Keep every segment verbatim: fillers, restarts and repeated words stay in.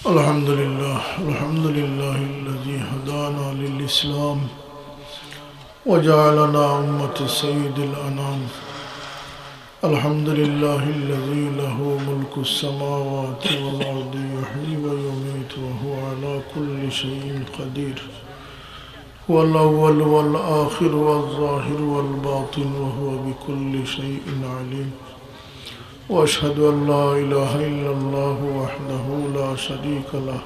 الحمد لله، الحمد لله الذي هدانا للإسلام وجعلنا أمة سيد الأنام. الحمد لله الذي له ملك السماوات والأرض يحيي ويميت وهو على كل شيء قدير. هو الأول والآخر والظاهر والباطن وهو بكل شيء عليم. وأشهد أن لا إله إلا الله وحده لا شريك له.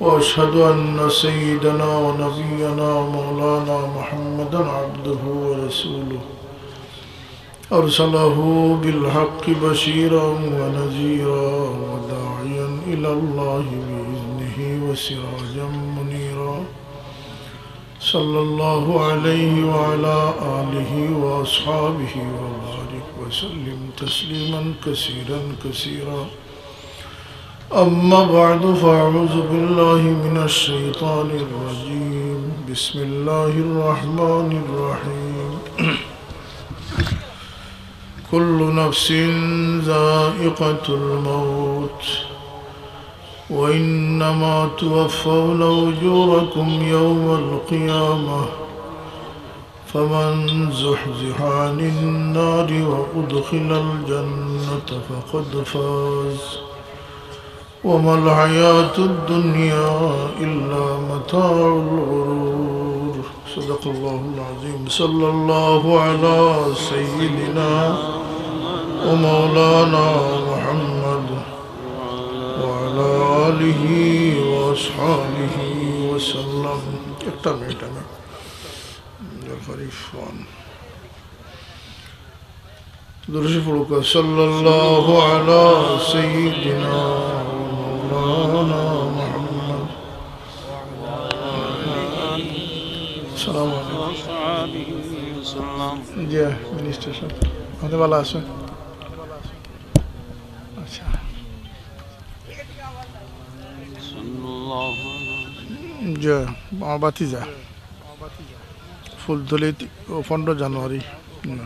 وأشهد أن سيدنا ونبينا ومولانا محمدا عبده ورسوله. أرسله بالحق بشيرا ونذيرا وداعيا إلى الله بإذنه وسراجا منيرا. صلى الله عليه وعلى آله وأصحابه وبارك وسلم تسليما كثيرا كثيرا. أما بعد، فأعوذ بالله من الشيطان الرجيم. بسم الله الرحمن الرحيم. كل نفس ذائقة الموت، وإنما توفون أجوركم يوم القيامة، فمن زحزح عن النار وأدخل الجنة فقد فاز، وما الحياة الدنيا إلا متاع الغرور. صدق الله العظيم. صلى الله على سيدنا ومولانا محمد وعلى آله وأصحابه وسلم. একটা মিনিট, আমি দরকারি ফোন। দুরূদ শরীফ পড়ুক। صلى الله على سيدنا ومولانا محمد. السلام عليكم. জি, মিনিস্টার সাহেব, আপনি ভালো আছেন? আচ্ছা। জি, আমার ভাতিজা। ফুলতলি তি-, ও পনেরো জানুয়ারি। হুম।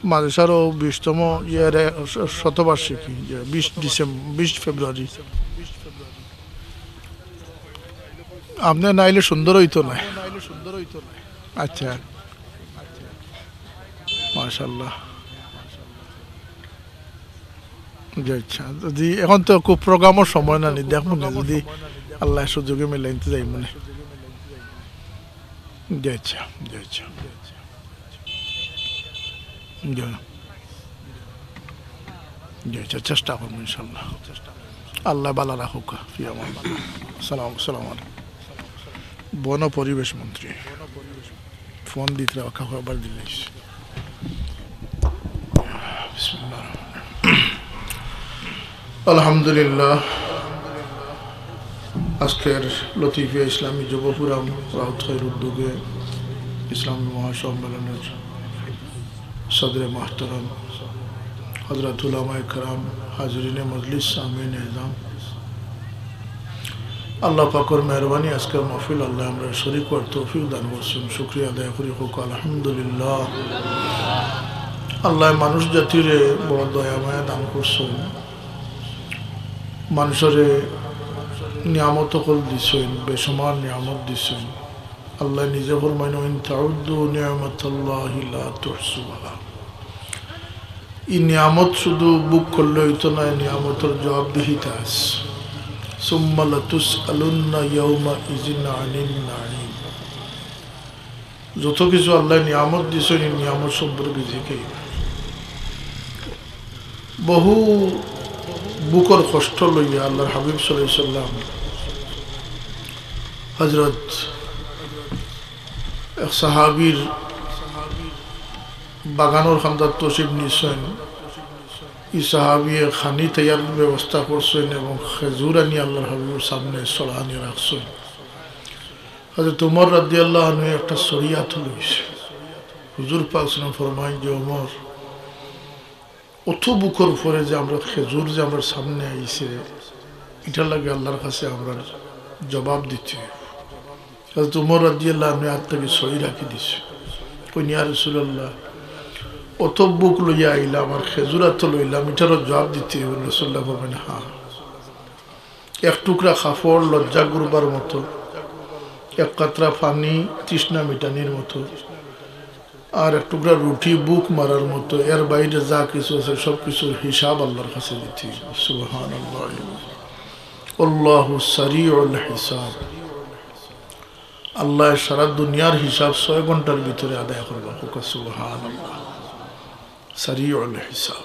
মাদ্রাসার ও বিশতম ইয়ার, এ, শ-, শতবার্ষিকী, যে বিশ ডিসেম্বর, বিশ ফেব্রুয়ারি। আপনি না আইলে সুন্দর হইতো না। আচ্ছা, মাশাআল্লাহ। জি, আচ্ছা, যদি এখন তো খুব প্রোগ্রামর সময় না নি, দেখমু নি, যদি আল্লাহ সুযোগে মিলাইতে যাই মনে। জি, আচ্ছা, জি, আচ্ছা। জি। জি, আচ্ছা, চেষ্টা করবো ইনশাআল্লাহ। আল্লাহ ভালা রাখুক। ফি আমান। সালাম, সালাম আলাইকুম। বন পরিবেশ মন্ত্রী। ফোন দিতে রাখা, আবার দিলে। বিসমিল্লাহ। আলহামদুলিল্লাহ, আজকের লতিফিয়া ইসলামী যুব ফোরাম রাউতখাইর উদ্যোগে ইসলামী মহাসম্মেলনের সদরে মুহতারাম, হযরত উলামায়ে কেরাম, হাজিরিনে মজলিস, সামিইনে এজাম, আল্লাহ পাকর মেহেরবানি, আজকের মাহফিল আল্লাহ আমরারে শরিক অওয়ার তৌফিক দান করছইন। শুকরিয়া আদায় করি কউক্কা আলহামদুলিল্লাহ। আল্লায় মানুষ জাতিরে বড় দয়া মায়া দান করছইন, মানষরে নিয়ামত অকল দিছইন, বেশুমার নিয়ামত দিছইন। আল্লায় নিজে ফরমাইন, "ওয়া ইন তাউদ্দু নি'মাতাল্লাহি লা তুহসুহা।" ই নিয়ামত শুধু ভোগ করলে অইতো না, ই নিয়ামতর জবাবদিহিতা আছে। সুম্মা লাতুসআলুন্না ইয়াউমা ইযিন আনিন নাঈম। যত কিছু আল্লায় নিয়ামত দিছইন, ই নিয়ামত সম্পর্কে জিকাইবা। বহু বুকর কষ্ট লইয়া আল্লাহর হাবিব সাল্লাল্লাহু আলাইহি ওয়াসাল্লাম হযরত এক সাহাবীর বাগানর কান্দাত তশরিফ নিছইন। ই সাহাবীয়ে খানি তৈয়ার ব্যবস্থা করছইন এবং খেজুর আনি আল্লাহর হাবিবর সামনে ছড়া আনি রাখছইন। হযরত উমর রাদিয়াল্লাহু আনহু একটা ছড়ি আতো লইছইন। হুজুর পাক সাল্লাল্লাহু আলাইহি ওয়াসাল্লাম ফরমাইন যে, "উমর, অত বুকর উপরে যে আমরার খেজুর যে আমরার সামনে আইছে, ইটার লাগি আল্লাহর কাছে আমরার জবাব দিতে অইবো।" হযরত উমর রাদিয়াল্লাহু আনহু আত থাকি ছড়ি রাখি দিছইন। কইন, "ইয়া রাসূলুল্লাহ, অত ভুক লইয়া আইলাম আর খেজুর আতো লইলাম, ইটারও জবাব দিতে অইবো।" রাসূলুল্লাহ ফরমাইন, "হ্যাঁ।" এক টুকরা কাপড় লজ্জা ঘুরবার মতো, এক কাতরা পানি তৃষ্ণা মিটানির মতো, আর এক টুকরা রুটি ভুক মারার মতো, এর বাইরে যা কিছু আছে সব কিছুর হিসাব আল্লাহর কাছে দিতে অইবো। সুবহানাল্লাহ। আল্লাহু সারিউল হিসাব। আল্লায় সারা দুনিয়ার হিসাব ছয় ঘন্টার ভিতরে আদায় করবা। কউক্কা সুবহানাল্লাহ। সারিউল হিসাব।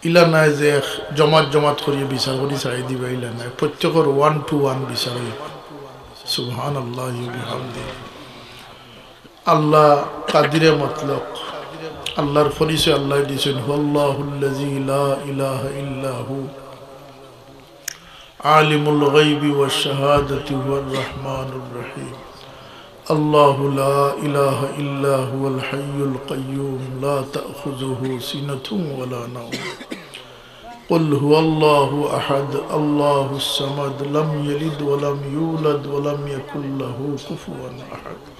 ইলা নায় যে এক জমাত জমাত করিয়া বিচার করি ছাড়ি দিবা, ইলা নায়। প্রত্যেকর one to one বিচার অইবো। সুবহানাল্লাহি ওয়া বিহামদিহি। আল্লাহ কাদিরে মুতলাক। আল্লাহর পরিচয় আল্লায় দিছইন, "হুয়াল্লাহুল্লাযী লা ইলাহা ইল্লা হু, আলিমুল গায়বি ওয়াশ শাহাদাতি হুয়ার রহমানুর রহিম। আল্লাহু লা ইলাহা ইল্লা হুয়াল হাইয়ুল কাইয়্যুম, লা তাখুযুহু সিনাতুন ওয়া লা নাওম।" قل هو الله أحد، الله الصمد، لم يلد ولم يولد ولم يكن له كفوا أحد.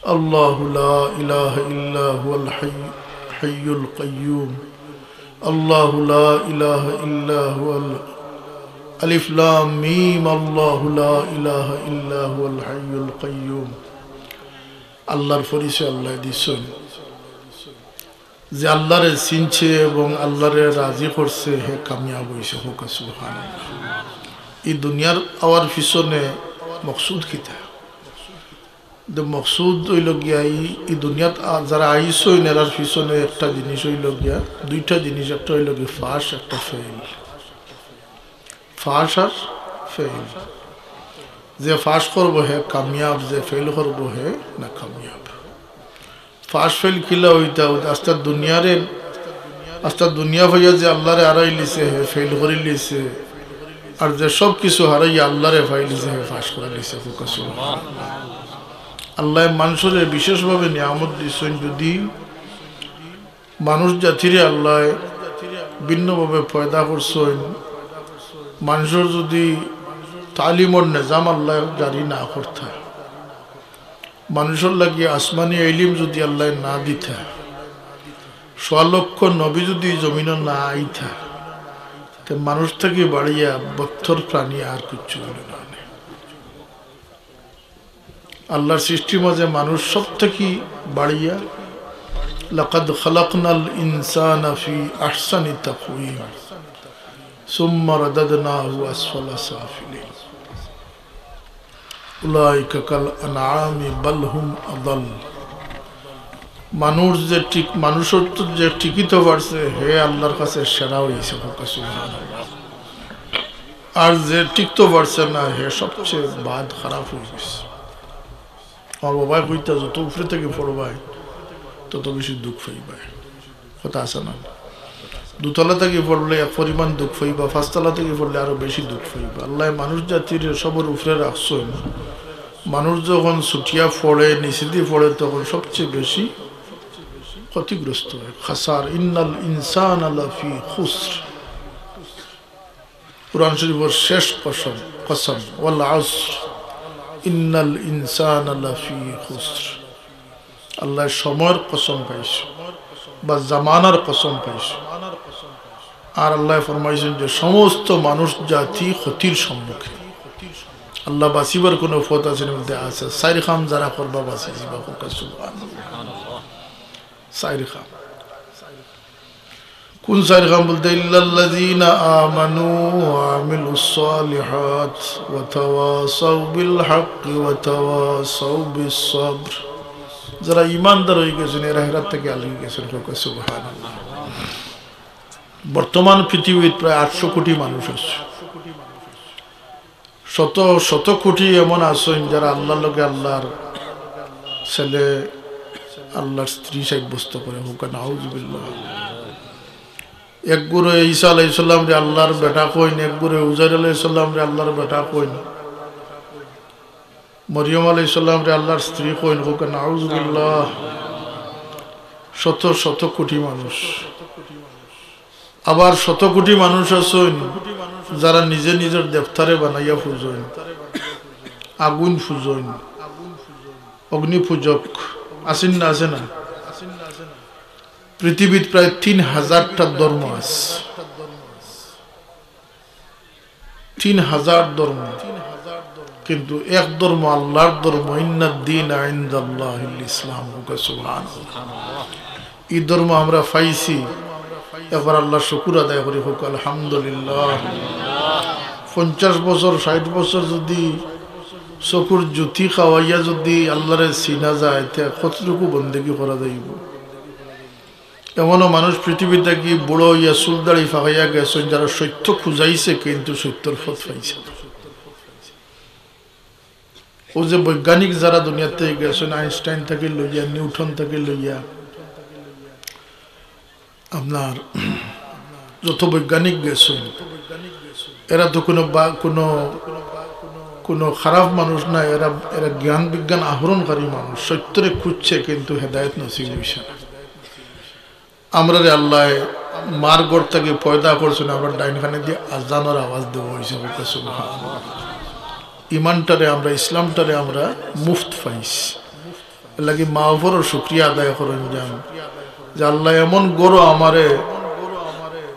الله لا إله إلا هو الحي، الحي القيوم. الله لا إله إلا هو ال، ألف لام ميم، الله لا إله إلا هو الحي القيوم. আল্লাহর পরিচয় আল্লায় দিছইন। যে আল্লাহরে চিনছে এবং আল্লাহরে রাজি করছে, হে কামিয়াব অইছে। কউক্কা সুবহানাল্লাহ। ই দুনিয়ার আওয়ার পিছনে মকসুদ কিতা? তো মকসুদ অইলো গিয়া ই, ই দুনিয়াত আ-, যারা আইছইন, এরার পিছনে একটা জিনিস অইলো গিয়া, দুইটা জিনিস, একটা অইলো গিয়া ফাঁস, একটা ফেইল। ফাঁস আর ফেইল। যে ফাঁস করবো হে কামিয়াব, যে ফেইল করবো হে নাকামিয়াব। ফাঁস ফেইল কিলা অইতা? অইতা আস্তা দুনিয়ারে, আস্তা দুনিয়া পাইয়া যে আল্লাহরে হারাইলিছে, হে ফেইল করিলিছে। আর যে সব কিছু হারাইয়া আল্লাহরে পাইলিছে, হে ফাঁস করিলিছে। কউক্কা সুবহানাল্লাহ। আল্লায় মানষরে বিশেষভাবে নিয়ামত দিছইন। যদি মানুষ জাতিরে আল্লায় ভিন্নভাবে পয়দা করছইন, মানষর যদি তালিমর নিজাম আল্লায় জারি না করতা, মানষর লাগি আসমানি ইলিম যদি আল্লায় না দিতা, সোয়া লক্ষ নবী যদি জমিনো না আইতা, তে মানুষ থাকি বাড়িয়া বত্তর প্রাণী আর কিচ্ছু অইলো না। আল্লাহর সৃষ্টির মাঝে মানুষ সব থাকি বাড়িয়া। লাকাদ খালাকনাল ইনসানা ফি আহসানি তাকওয়িম, সুম্মা রাদাদনাহু আসফালা সাফিলিন। উলাইকা কাল আনআমি বাল হুম আদাল। মানুষ যে টিক-, মানুষর তো যে টিকিতো পারছে, হে আল্লাহর কাছে সেরা অইছে। কউক্কা সুবহানাল্লাহ। আর যে টিকতো পারছে না, হে সবচেয়ে বাদ খারাপ অইগেছে। আমার বাবায় কইতা, "যত উপরে থাকি পড়বায়, তত বেশি দুখ পাইবায়।" কথা আছে না? দুতলা থাকি পড়লে এক পরিমাণ দুখ পাইবা, পাঁচতলা থাকি পড়লে আরো বেশি দুখ পাইবা। আল্লায় মানুষ জাতিরে সবর উপরে রাখছইন। মানুষ যখন ছুটিয়া পড়ে, নিচেদি পড়ে, তখন সবচেয়ে বেশি ক্ষতিগ্রস্ত হয়। খাসার, ইন্নাল ইনসানা লাফি খুসর। কোরআন শরীফর শেষ কসম, কসম, ওয়াল আসর, ইন্নাল ইনসানা লাফি খুসর। আল্লায় সময়র কসম খাইছইন বা জামানার কসম খাইছইন। আর আল্লায় ফরমাইছইন যে সমস্ত মানুষ জাতি ক্ষতির সম্মুখীন। আল্লাহ বাঁচিবার কোনো পথ আছে নি? বলতে আছে। চাইর কাম যারা করবা বাঁচি যিবা। কউক্কা সুবহানাল্লাহ। চাইর কাম। কোন চাইর কাম বলতে? ইল্লাল্লাযীনা আমানু ওয়া আমিলুস সালিহাত ওয়া তাওয়াসাউ বিল হাক্কি ওয়া তাওয়াসাউ বিস সাবর। যারা ইমানদার অইগেছইন, এরা হেরাত থাকি আলগি গেছইন। কউক্কা সুবহানাল্লাহ। বর্তমান পৃথিবীত প্রায় আটশো কোটি মানুষ আছে। শত শত কোটি এমন আছইন যারা আল্লাহর লগে আল্লাহর ছেলে, আল্লাহর স্ত্রী সাব্যস্ত করে। কউক্কা নাউজুবিল্লাহ। এক গুরু ঈসা আলাইহিস সালামরে আল্লাহর বেটা কইন, এক গুরু উজাইর আলাইহিস সালামরে আল্লাহর বেটা কইন, মরিয়ম আলাইহিস সালামরে আল্লাহর স্ত্রী কইন। কউক্কা নাউজুবিল্লাহ। শত শত কোটি মানুষ। আবার শত কোটি মানুষ আছইন যারা নিজে নিজর দেবতারে বানাইয়া পুজইন, আগুন পুজইন, অগ্নি পূজক আছইন না, আছে না? পৃথিবীত প্রায় তিন হাজারটা ধর্ম আছে, তিন হাজার ধর্ম, কিন্তু এক ধর্ম, আল্লাহর ধর্ম। ইন্নাদ দীনা ইনদাল্লাহিল ইসলাম। কউক্কা সুবহানাল্লাহ। ই ধর্ম আমরা পাইছি, একবার আল্লাহর শুকুর আদায় করি, কউক্কা আলহামদুলিল্লাহ। পঞ্চাশ বছর, ষাইট বছর যুদি চকুর জ্যোতি খাওয়াইয়া যুদি আল্লাহরে চিনা যায়, তে কতটুকু বন্দেগী করা যাইবো? এমনও মানুষ পৃথিবী থাকি বুড়া অইয়া চুল দাড়ি ফাকাইয়া গেছইন, যারা সত্য খুঁজাইছে কিন্তু সত্যর পথ পাইছে না। অউ যে বৈজ্ঞানিক যারা দুনিয়াত থাকি গেছইন, আইনস্টাইন থাকি লইয়া, নিউটন থাকি লইয়া, আপনার যত বৈজ্ঞানিক গেছইন, এরা তো কোনো বা-, কোনো, কোনো খারাপ মানুষ না, এরা, এরা জ্ঞান বিজ্ঞান আহরণকারী মানুষ, সত্যরে খুঁজছে কিন্তু হেদায়েত নসিব অইছে না। আমরারে আল্লায় মার ঘর থাকি পয়দা করছইন, আমরার ডাইন কানেদি আজানর আওয়াজ দেওয়া অইছে, কউক্কা সুবহানাল্লাহ। ইমানটারে আমরা, ইসলামটারে আমরা মুফত পাইছি। এরলাগি মা বাফরও শুকরিয়া আদায় করইন যান যে আল্লায় এমন ঘরো আমারে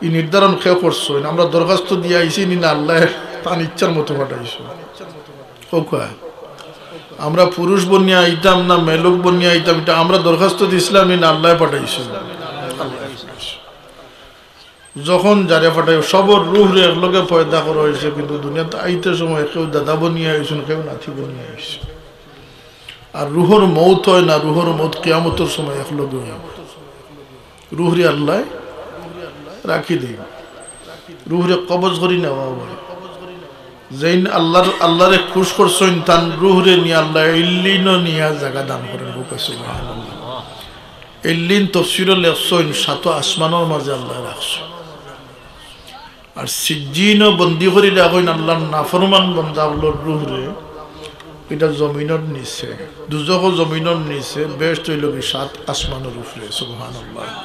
ই নির্ধারণ কে করছইন। আমরা দরখাস্ত দিয়া আইছি নি না আল্লায় তান ইচ্ছার মতো পাঠাইছইন? কউক্কা। আমরা পুরুষ বনিয়া আইতাম না মেয়েলোক বনিয়া আইতাম, ইটা আমরা দরখাস্ত দিছলাম নি না আল্লায় পাঠাইছইন? আল্লায় পাঠাইছইন। যখন যারে পাঠায়, সবর রুহরে একলগে পয়দা করা অইছে, কিন্তু দুনিয়াত আইতে সময় কেউ দাদা বনিয়া আইছইন, কেউ নাতি বনিয়া আইছইন। আর রুহর মউত অয় না, রুহর মউত কিয়ামতর সময় একলগে অয়। রুহরে আল্লায় রাখি দেইন, রুহরে কবজ করি নেওয়া অয়। যেইন আল্লাহর, আল্লাহরে খুশ করছইন, তান রুহরে নিয়া আল্লায় ইল্লিনো নিয়া জাগা দান করইন। কউক্কা সুবহানাল্লাহ। ইল্লিন তফসিরো লেখছইন, সাত আসমানর মাঝে আল্লায় রাখছইন। আর সিজ্জিনো বন্দি করি রাখইন আল্লাহর নাফরমান বন্দা অকলর রুহরে, ইটা জমিনর নিচে, দুজখও জমিনর নিচে, বেহেশত অইলো গি সাত আসমানর উপরে। সুবহানাল্লাহ।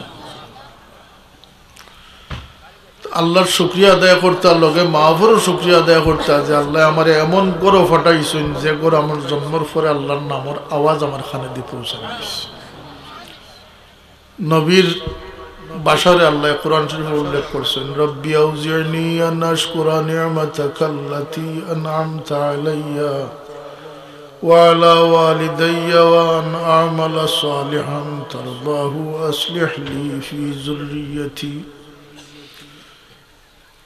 আল্লাহর শুকরিয়া আদায় করতা, লগে মা বাফরও শুকরিয়া আদায় করতা যে আল্লায় আমারে এমন ঘরো পাঠাইছইন যে ঘরো আমার জন্মর পরে আল্লাহর নামর আওয়াজ আমার কানেদি পৌঁছানি অইছে। নবীর ভাষারে আল্লায় কোরআন শরীফো উল্লেখ করছইন, "রব্বি আউজি'নি আন আশকুরা নি'মাতাকাল্লাতী আন'আমতা আলাইয়া ওয়া আলা ওয়ালিদাইয়া ওয়া আন আ'মালা সালিহান তারদাহু ওয়া আসলিহ লি ফি যুররিয়াতি।"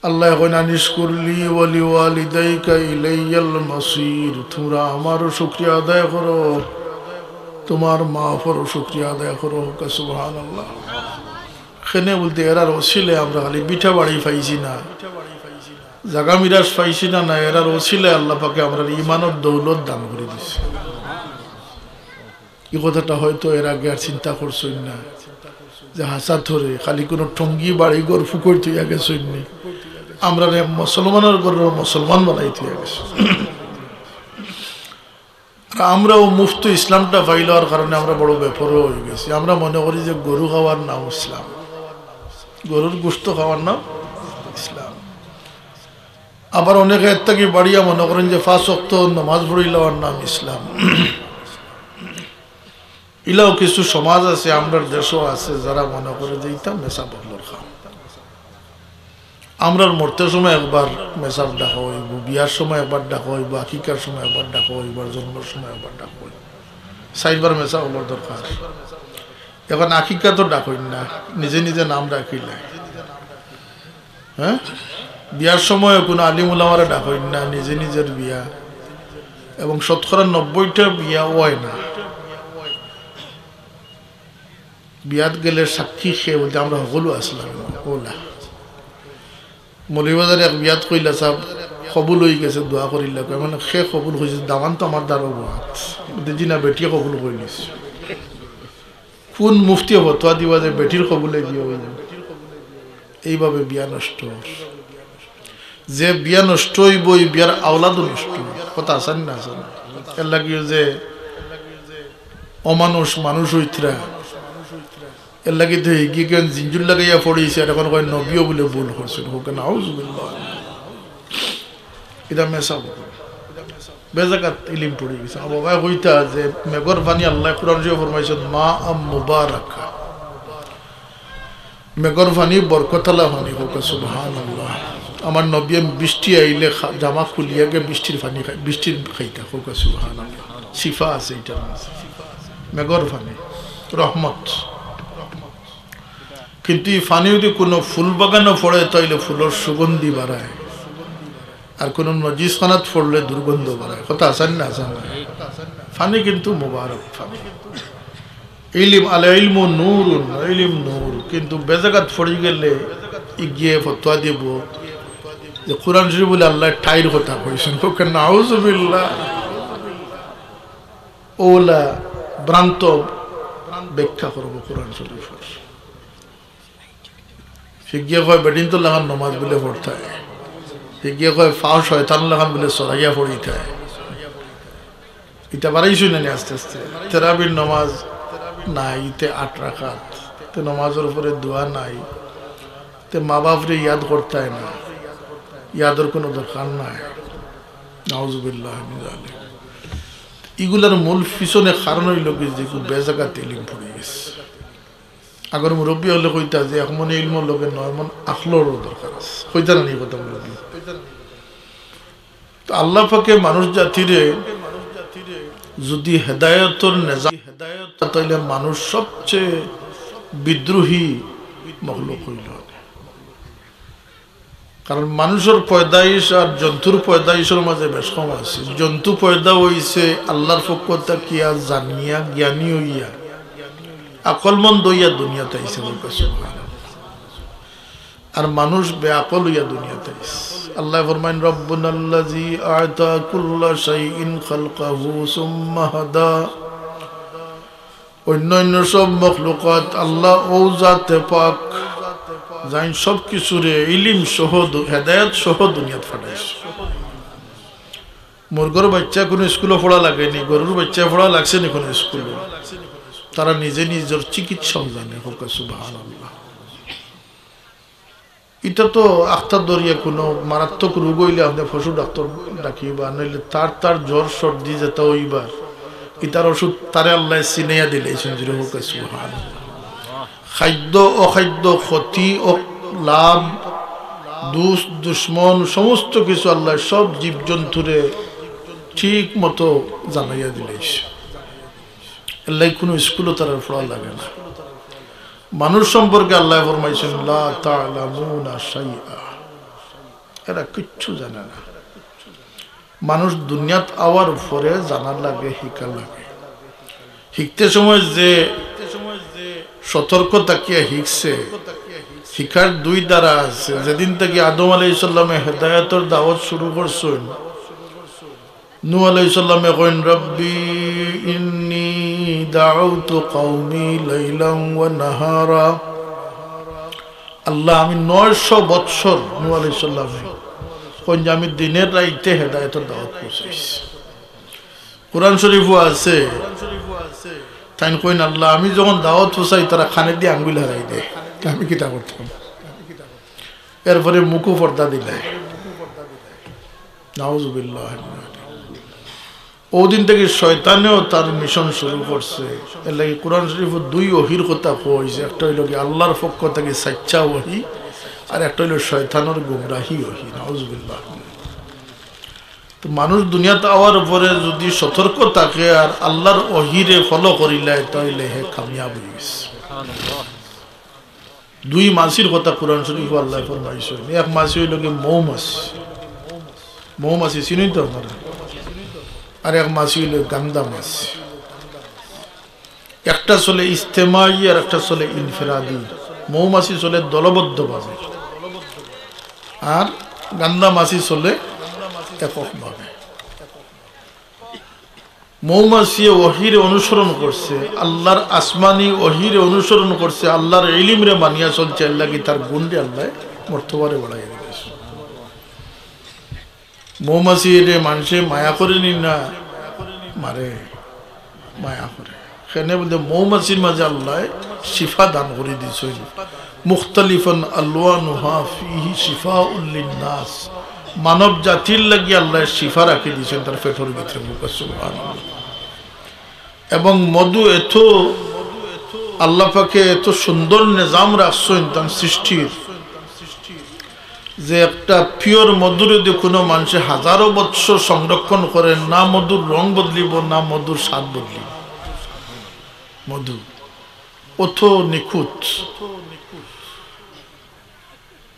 আল্লায় কইন, "আনিশকুর লি ওয়া লিওয়ালিদাইকা ইলাইয়াল মাসির।" তুমরা আমারও শুকরিয়া আদায় করো, তুমার মা বাফরও শুকরিয়া আদায় করো। কউক্কা সুবহানাল্লাহ। কেনে বুলতে এরার ওসিলায় আমরা খালি ভিটা বাড়ি পাইছি না, জাগা মিরাস পাইছি না, না, এরার ওসিলায় আল্লাহ পাকে আমরারে ইমানর দৌলত দান করি দিছে। ই কথাটা হয়তো এর আগে আর চিন্তা করছইন না যে হাছা থরে খালি কোনো টঙ্গি বাড়ি ঘর ফুকইর থইয়া গেছইন নি, আমরারে মুসলমানর ঘরর মুসলমান বানাই থইয়া গেছইন। আর আমরাও মুফত ইসলামটা পাইলার কারণে আমরা বড় বেপরোয়া অইগেছি। আমরা মনে করি যে গরু খাওয়ার নাম ইসলাম, গরুর গোশত খাওয়ার নাম ইসলাম। আবার অনেকে এর থাকি বাড়িয়া মনে করইন যে পাঁচ ওয়াক্ত নমাজ পড়িলার নাম ইসলাম। ইলাও কিছু সমাজ আছে, আমরার দেশও আছে, যারা মনে করে যে ইতা মেসাব অকলর কাম। আমরার মরতে সময় একবার মেসাব ডাকা অইবো, বিয়ার সময় একবার ডাকা অইবো, আকিকার সময় একবার ডাকা অইবো, আর জন্মর সময় একবার ডাকা অইবো। চাইরবার মেসাব অকলর দরকার। এখন আকিকা তো ডাকইন না, নিজে নিজে নাম রাখিলায়। হ্যাঁ, বিয়ার সময় কোনো আলিম উলামারে ডাকইন না, নিজে নিজের বিয়া। এবং শতকরা নব্বইটা বিয়া অয় না। বিয়াত গেলে সাক্ষী কে বুলতে আমরা হকলউ আছলাম, অলা। মৌলভীবাজারে এক বিয়াত কইলা, "সাব, কবুল অইগেছে, দোয়া করিলা।" কয়, "মানে, কে কবুল কইছে?" "দামান তো আমার দ্বারো বওয়াত।" বুলতে, "জি না, বেটিয়ে কবুল করিলিছে।" কোন মুফতিয়ে ফতোয়া দিবা যে বেটির কবুলে বিয়া অইবো? এইভাবে বিয়া নষ্ট অর। যে বিয়া নষ্ট অইবো, ই বিয়ার আওলাদও নষ্ট অইবো। কথা আছে নি না আছে নি? এর লাগিও যে অমানুষ মানুষ অইতরা, এর লাগি তো হিগি কেন জিঞ্জুর লাগাইয়া পড়িছে, আর এখন কয় নবীও বুলে ভুল করছইন। কউক্কা নাউজুবিল্লাহ। ইটা মেসাব। বেজাগাত ইলিম পড়ি গেছে। আবার ভাই কইতা যে মেঘর পানি আল্লায় কোরআন শরীফো ফরমাইছইন, "মা আম মুবারাকা।" মেঘর পানি বরকতআলা পানি, কউক্কা সুবহানাল্লাহ। আমার নবীয়ে বৃষ্টি আইলে খা-, জামা খুলিয়া গিয়া বৃষ্টির পানি খাই-, বৃষ্টির খাইতা, কউক্কা সুবহানাল্লাহ। শিফা আছে ইটার মাঝে। মেঘর পানি, রহমত। কিন্তু ই পানি যদি কুনু ফুল বাগানো পড়ে, তাইলে ফুলর সুগন্ধি বাড়ায়, আর কুনু নজিসখানাত পড়লে দুর্গন্ধ বাড়ায়। কথা আছে না, আছে না? পানি কিন্তু মুবারক পানি। ইলিম, আল ইলমু নূরুন, ইলিম নূর। কিন্তু বেজাগাত পড়ি গেলে ইগিয়ে ফতোয়া দিব যে কোরআন শরীফ বুলে আল্লায় টাইর কথা কইছইন। কউক্কা নাউজুবিল্লাহ। অউলা ভ্রান্ত ব্যাখ্যা করবো কোরআন শরীফর। ফিকিয়ে কয়, বেটিন্তর লাখান নমাজ বুলে পড়তায়। ফিকিয়ে কয়, পাও শয়তানর লাখান বুলে চড়াইয়া পড়িতায়। ইতা বাড়াইছইন না নি আস্তে আস্তে? তেরাবির নমাজ নাই, ইতে আট রাকাত। তে নমাজর উপরে দোয়া নাই। তে মা বাপরে ইয়াদ করতায় না। ইয়াদর কুনু দরকার নাই। নাউজুবিল্লাহ মিন জালিক। ইগুলার মূল পিছনে কারণ অইলো কি যে ইগু বেজাগাত ইলিম পড়ি গেছে। আগর মুরব্বি অকলে কইতা যে এক মনে ইলমর লগে নয় মন আখলরও দরকার আছে। কইতা না নি কথা মুরব্বি? তো আল্লাহ পাকে মানুষ জাতিরে যদি হেদায়েতর নেজা-, হেদায়েত, তাইলে মানুষ সবচেয়ে বিদ্রোহী মখলুক অইলো। কারণ মানুষর পয়দাইশ আর জন্তুর পয়দাইশর মাঝে বেশ কম আছে। জন্তু পয়দা অইছে আল্লাহর পক্ষ থাকিয়া, জানিয়া, জ্ঞানী অইয়া, আকলমন্দ অইয়া দুনিয়াত আইছে, কউক্কা সুবহানাল্লাহ। আর মানুষ বেআকল অইয়া দুনিয়াত আইছে। আল্লায় ফরমাইন, "রব্বুনাল্লাযী আ'তা কুল্লা শাইইন খালকাহু সুম্মা হাদা।" অইন্য অইন্য সব মখলুকাত আল্লাহ অউ জাতে পাক, যেইন সব কিছুরে ইলিম সহ দু-, হেদায়েত সহ দুনিয়াত পাঠাইছে। মুরগর বাইচ্চা কুনু স্কুলো পড়া লাগে নি, গরুর বাইচ্চা পড়া লাগছে নি কুনু স্কুলো? তারা নিজে নিজর চিকিৎসাও জানে, কউক্কা সুবহানাল্লাহ। ইটা তো আখতা ধরিয়া কুনু মারাত্মক রোগ অইলে আপনে পশু ডাক্তার ডাকিবা, নাইলে তার, তার জ্বর সর্দি যেটা অইবার, ইতার ওষুধ তারে আল্লায় চিনাইয়া দিলাইছইন, জোরে কউক্কা সুবহানাল্লাহ। খাদ্য, অখাদ্য, ক্ষতি, অ-, লাভ, দুষ, দুশমন, সমস্ত কিছু আল্লায় সব জীবজন্তুরে ঠিক মতো জানাইয়া দিলাইছইন। এরলাগি কুনু স্কুলো তারার পড়া লাগে না। মানুষ সম্পর্কে আল্লায় ফরমাইছইন, "লা তা'লামুনা শাইআ।" এরা কিচ্ছু জানে না। মানুষ দুনিয়াত আওয়ার পরে জানা লাগে, হিকা লাগে। হিকতে সময় যে সতর্ক থাকিয়া হিকছে, হিকার দুই ধারা আছে। যেদিন থাকি আদম আলাইহিস সালামে হেদায়েতর দাওয়াত শুরু করছইন, নূহ আলাইহিস সালামে কইন, "রব্বি ইন্নী দাউতু কওমি লাইলাম ওয়া নাহারা।" আল্লাহ, আমি নয়শো বৎসর, নূহ আলাইহিস সালামে কইন যে আমি দিনে রাইতে হেদায়েতর দাওয়াত পৌঁছাইছি। কোরআন শরীফও আছে, তাইন কইন, "আল্লাহ, আমি যখন দাওয়াত পৌঁছাই, তারা কানেদি আঙ্গুল হারাই দেয়, আমি কিতা করতাম?" এরপরে মুখো পর্দা দিলায়। নাউজুবিল্লাহ। অউ দিন থাকি শয়তানেও তার মিশন শুরু করছে। এরলাগি কোরআন শরীফো দুই ওহির কথা কওয়া অইছে, একটা অইলো কি আল্লাহর পক্ষ থাকি সাচ্চা ওহি, আর একটা অইলো শয়তানর গুমরাহি ওহি। নাউজুবিল্লাহ। তো মানুষ দুনিয়াত আওয়ার পরে যদি সতর্ক থাকে আর আল্লাহর ওহিরে ফলো করিলায়, তাইলে হে কামিয়াব অইগেছে। দুই মাছির কথা কোরআন শরীফো আল্লায় ফরমাইছইন। এক মাছি অইলো কি মৌমাছি, মৌমাছি চিনইন তো আপনারা, আর এক মাছি অইলো গান্দা মাছি। একটা চলে ইজতেমাই আর একটা চলে ইনফিরাদি। মৌমাছি চলে দলবদ্ধভাবে, আর গান্দা মাছি চলে এককভাবে। মৌমাছিয়ে ওহিরে অনুসরণ করছে, আল্লাহর আসমানি ওহিরে অনুসরণ করছে, আল্লাহর ইলিমরে মানিয়া চলছে, এরলাগি তার গুণরে আল্লায় মর্তবারে বাড়াইয়া দিলাইছে। মৌমাছিরে মানষে মায়া করে নি না মারে? মায়া করে। কেনে বুলে মৌমাছির মাঝে আল্লায় শিফা দান করি দিছইন। মুখতালিফান আলওয়ানুহা ফিহি শিফাউল লিন্নাস। মানব জাতির লাগি আল্লায় শিফা রাখি দিছইন তার পেটর ভিতরে। কউক্কা সুবহানাল্লাহ। এবং মধু এত আল্লাহ পাকে এত সুন্দর নিজাম রাখছইন তান সৃষ্টির, যে একটা পিওর মধুরে যদি কোনো মানুষে হাজারো বৎসর সংরক্ষণ করে, না মধুর রং বদলিব, না মধুর স্বাদ বদলিব। মধু অত নিখুঁত।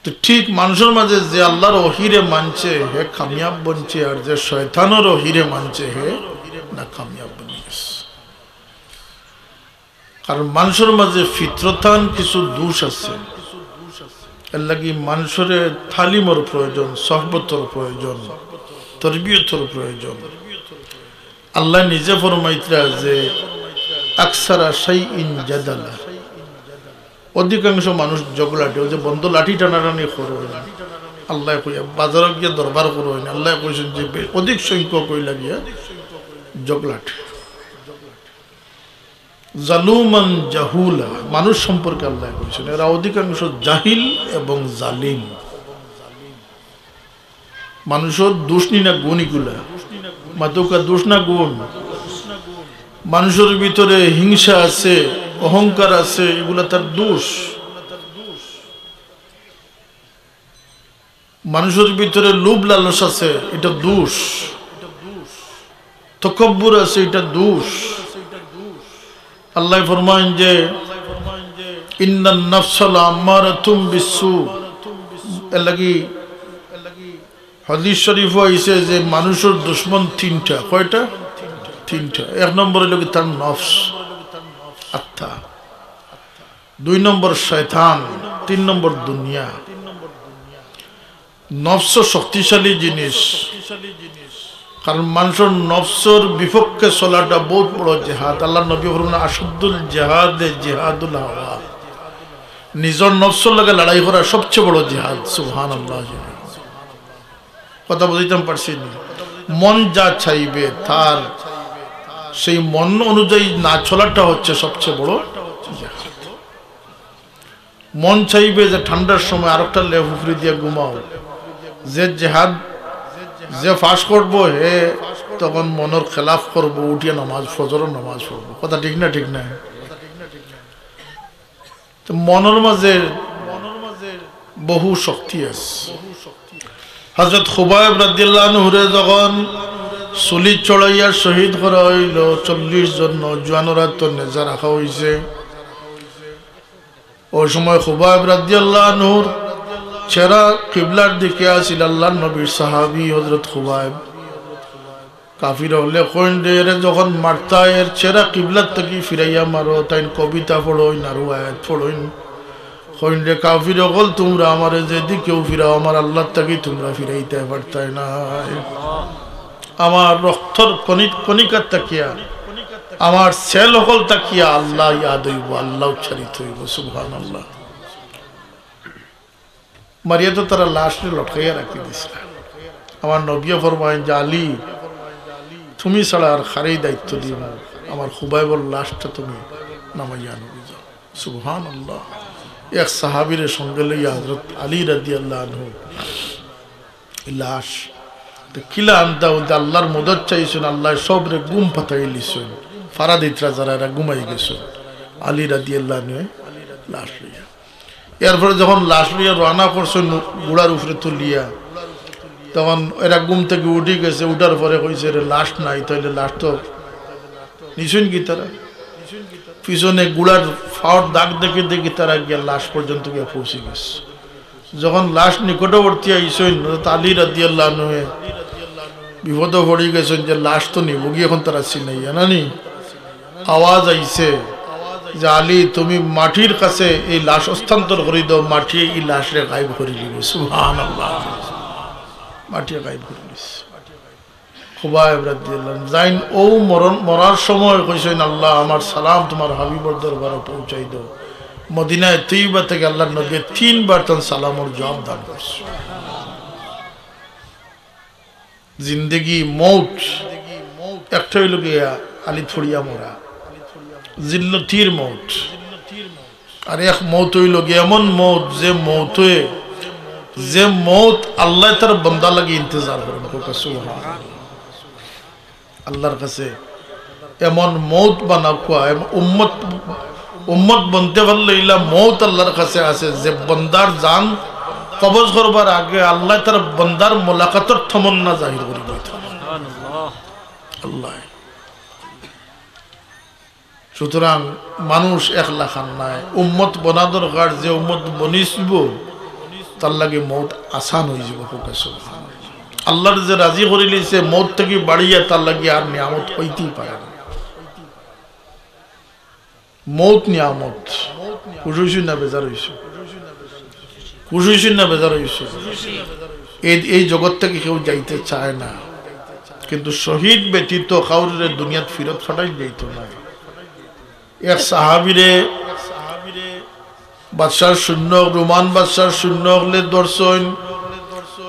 তো ঠিক মানুষর মাঝে যে আল্লাহর ওহিরে মানছে, হে কামিয়াব বনছে, আর যে শয়তানর ওহিরে মানছে, হে না কামিয়াব বনি গেছে। কারণ মানুষর মাঝে ফিতরতান কিছু দোষ আছে, এর লাগি মানুষরে তালিমর প্রয়োজন, সহবতর প্রয়োজন, তরবিয়তর প্রয়োজন। আল্লাহ নিজে ফরমাইতরা যে আকসারা শাইইন জাদালা, অধিকাংশ মানুষ ঝগড়াটে, ওই যে বন্ধ লাঠি টানাটানি করো না। আল্লাহ কইয়া বাজারো গিয়া দরবার করো না। আল্লাহ কইছেন যে বে-, অধিক সংখ্যক হইলা গিয়া ঝগড়াটে। জালুমান জাহুলা, মানুষ সম্পর্কে আল্লাহ কইছেন, এরা অধিকাংশ জাহিল এবং জালিম। মানুষর দোষ নি না গুণ ইগুলা? মাতুক্কা দোষ না গুণ? মানুষর ভিতরে হিংসা আছে, অহংকার আছে, ইগুলা তার দোষ। মানুষর ভিতরে লোভ লালস আছে, ইটা দোষ। তকব্বুর আছে, ইটা দোষ। আল্লাহ ফরমাইন যে, "ইন্নান নাফসা লাআম্মারাতুম বিসসু।" এর লাগি হাদিস শরীফ আইছে যে মানুষর দুশমন তিনটা। কয়টা? তিনটা। এক নম্বর হইল কি তার নফস, আত্মা। দুই নম্বর শয়তান, তিন নম্বর দুনিয়া। নফস শক্তিশালী জিনিস, কারণ মানুষর নফসর বিপক্ষে চলাটা বহুত বড় জেহাদ। আল্লাহর নবী ফরমান, "আশাদ্দুল জেহাদে জেহাদুল হাওয়া।" নিজর নফসর লগে লড়াই করা সবচেয়ে বড় জেহাদ। সুবহানাল্লাহ। কথা বুঝাইতাম পারছি নি? মন যা চাইবে, তার সেই মন অনুযায়ী না চলাটা হচ্ছে সবচেয়ে বড় জেহাদ। মন চাইবে যে ঠান্ডার সময় আরেকটা লেপ উপরে দিয়া ঘুমাও। যে জেহাদ, যে ফাঁস করবো, হে তখন মনর খেলাফ করবো, উঠিয়া নামাজ, ফজরর নামাজ পড়বো। কথা ঠিক না? ঠিক না? তো মনর মাঝে বহু শক্তি আছে। হযরত খুবাইব রাদিয়াল্লাহু আনহুরে যখন ছুরিত চড়াইয়া শহীদ করা হইল, চল্লিশ জন নওজোয়ানরা তো নেজা রাখা হইছে। ওই সময় খুবাইব রাদিয়াল্লাহু আনহুর চেহারা কিবলার দিকে আছিল। আল্লাহর নবীর সাহাবী হযরত খুবাইব। কাফির অকলে কইন রে, এরে যখন মারতায়, এর চেহারা কিবলার থাকি ফিরাইয়া মারো। তাইন কবিতা পড়ইন আর আয়াত পড়ইন। কইন রে কাফির অকল, তুমরা আমারে যেদিকেউ ফিরাও, আমার আল্লাহর থাকি তুমরা ফিরাইতায় পারতায় নায়। আমার রক্তর কণি-, কণিকার থাকিয়া, আমার সেল অকল থাকিয়া আল্লাহ ইয়াদ অইবো, আল্লাহ উচ্চারিত অইবো। সুবহানাল্লাহ। মারিয়া তো তারা লাশরে লটকাইয়া রাখি দিছলা। আমার নবীয়ে ফরমাইন যে, "আলী, তুমি ছাড়া আর কারে দায়িত্ব দিমু? আমার খুবাইবর লাশটা তুমি নামাইয়া আনো যাও।" সুবহানাল্লাহ। এক সাহাবীরে সঙ্গে লইয়া হযরত আলী রাদিয়াল্লাহু আনহু লাশ। তো কিলা আনতা বলতে আল্লাহর মদদ চাইছইন, আল্লাহ সবরে ঘুম পাতাই লিছইন। ফারা দিতরা যারা এরা ঘুমাই গেছইন। আলী রাদিয়াল্লাহু আনহু লাশ লইয়া। এরপরে যখন লাশ লইয়া রওয়ানা করছইন ঘোড়ার উপরে তুলিয়া, তখন এরা ঘুম থাকি উঠি গেছে, উঠার পরে কইছে, "রে লাশ নাই, তাইলে লাশ তো নিছইন কিতারা?" পিছনে ঘোড়ার ফাওর দাগ দেখি দেখি তারা গিয়া লাশ পর্যন্ত গিয়া পৌঁছি গেছে। যখন লাশ নিকটবর্তী আইছইন, হযরত আলী রাদিয়াল্লাহু আনহু বিপদে পড়ি গেছইন যে লাশ তো নিবোগি এখন তারা চিনাইয়া নানি। আওয়াজ আইছে যে, "আলী, তুমি মাটির কাছে এই লাশ হস্তান্তর করি দাও, মাটিয়ে এই লাশরে গায়েব করি দিবো।" সুবহানাল্লাহ। মাটিয়ে গায়েব করি দিছে। খুবাইব রাদিয়াল্লাহু আনহু যাইন, ও মরণ, মরার সময় কইছইন, "আল্লাহ, আমার সালাম তোমার হাবিবর দরবারে পৌঁছাই দাও।" মদিনায় তৈয়বা থাকি আল্লাহর নবী তিনবার তান সালামর জবাব দান করছইন। জিন্দেগি, মউত, একটা অইল গিয়া আলিত পড়িয়া মরা, জিল্লতির মউত। আর এক মউত অইল গিয়া এমন মউত, যে মউতে, যে মউত আল্লাহ তার বন্দা লাগি ইন্তজার করেন। কউক্কা সুবহানাল্লাহ। আল্লাহর কাছে এমন মউত বানাউক্কা, এমন উম্মত উম্মত বনতে পারলে ইলা মউত আল্লাহর কাছে আছে, যে বন্দার জান কবজ করবার আগে আল্লায় তার বন্দার মোলাকাতর তমন্না জাহির করি দিত। আল্লাহ। সুতরাং মানুষ এক লাখান নায়, উম্মত বনা দরকার। যে উম্মত বনিসব, তার লাগি মউত আসান অইযিবো। কউক্কা সুবহানাল্লাহ। আল্লাহর যে রাজি করিলিছে, মউত থাকি বাড়িয়া তার লাগি আর নিয়ামত অইতেই পারে না। মউত নিয়ামত। খুশি অইছইন না বেজার অইছইন? খুশি অইছইন না বেজার অইছইন? এই, এই জগৎ থাকি কেউ যাইতে চায় না, কিন্তু শহীদ ব্যতীত কাউরে দুনিয়াত ফিরত ফাটাই যাইতো না। এক সাহাবীরে বাদশার সৈন্য, রোমান বাদশার সৈন্য অকলে ধরছইন,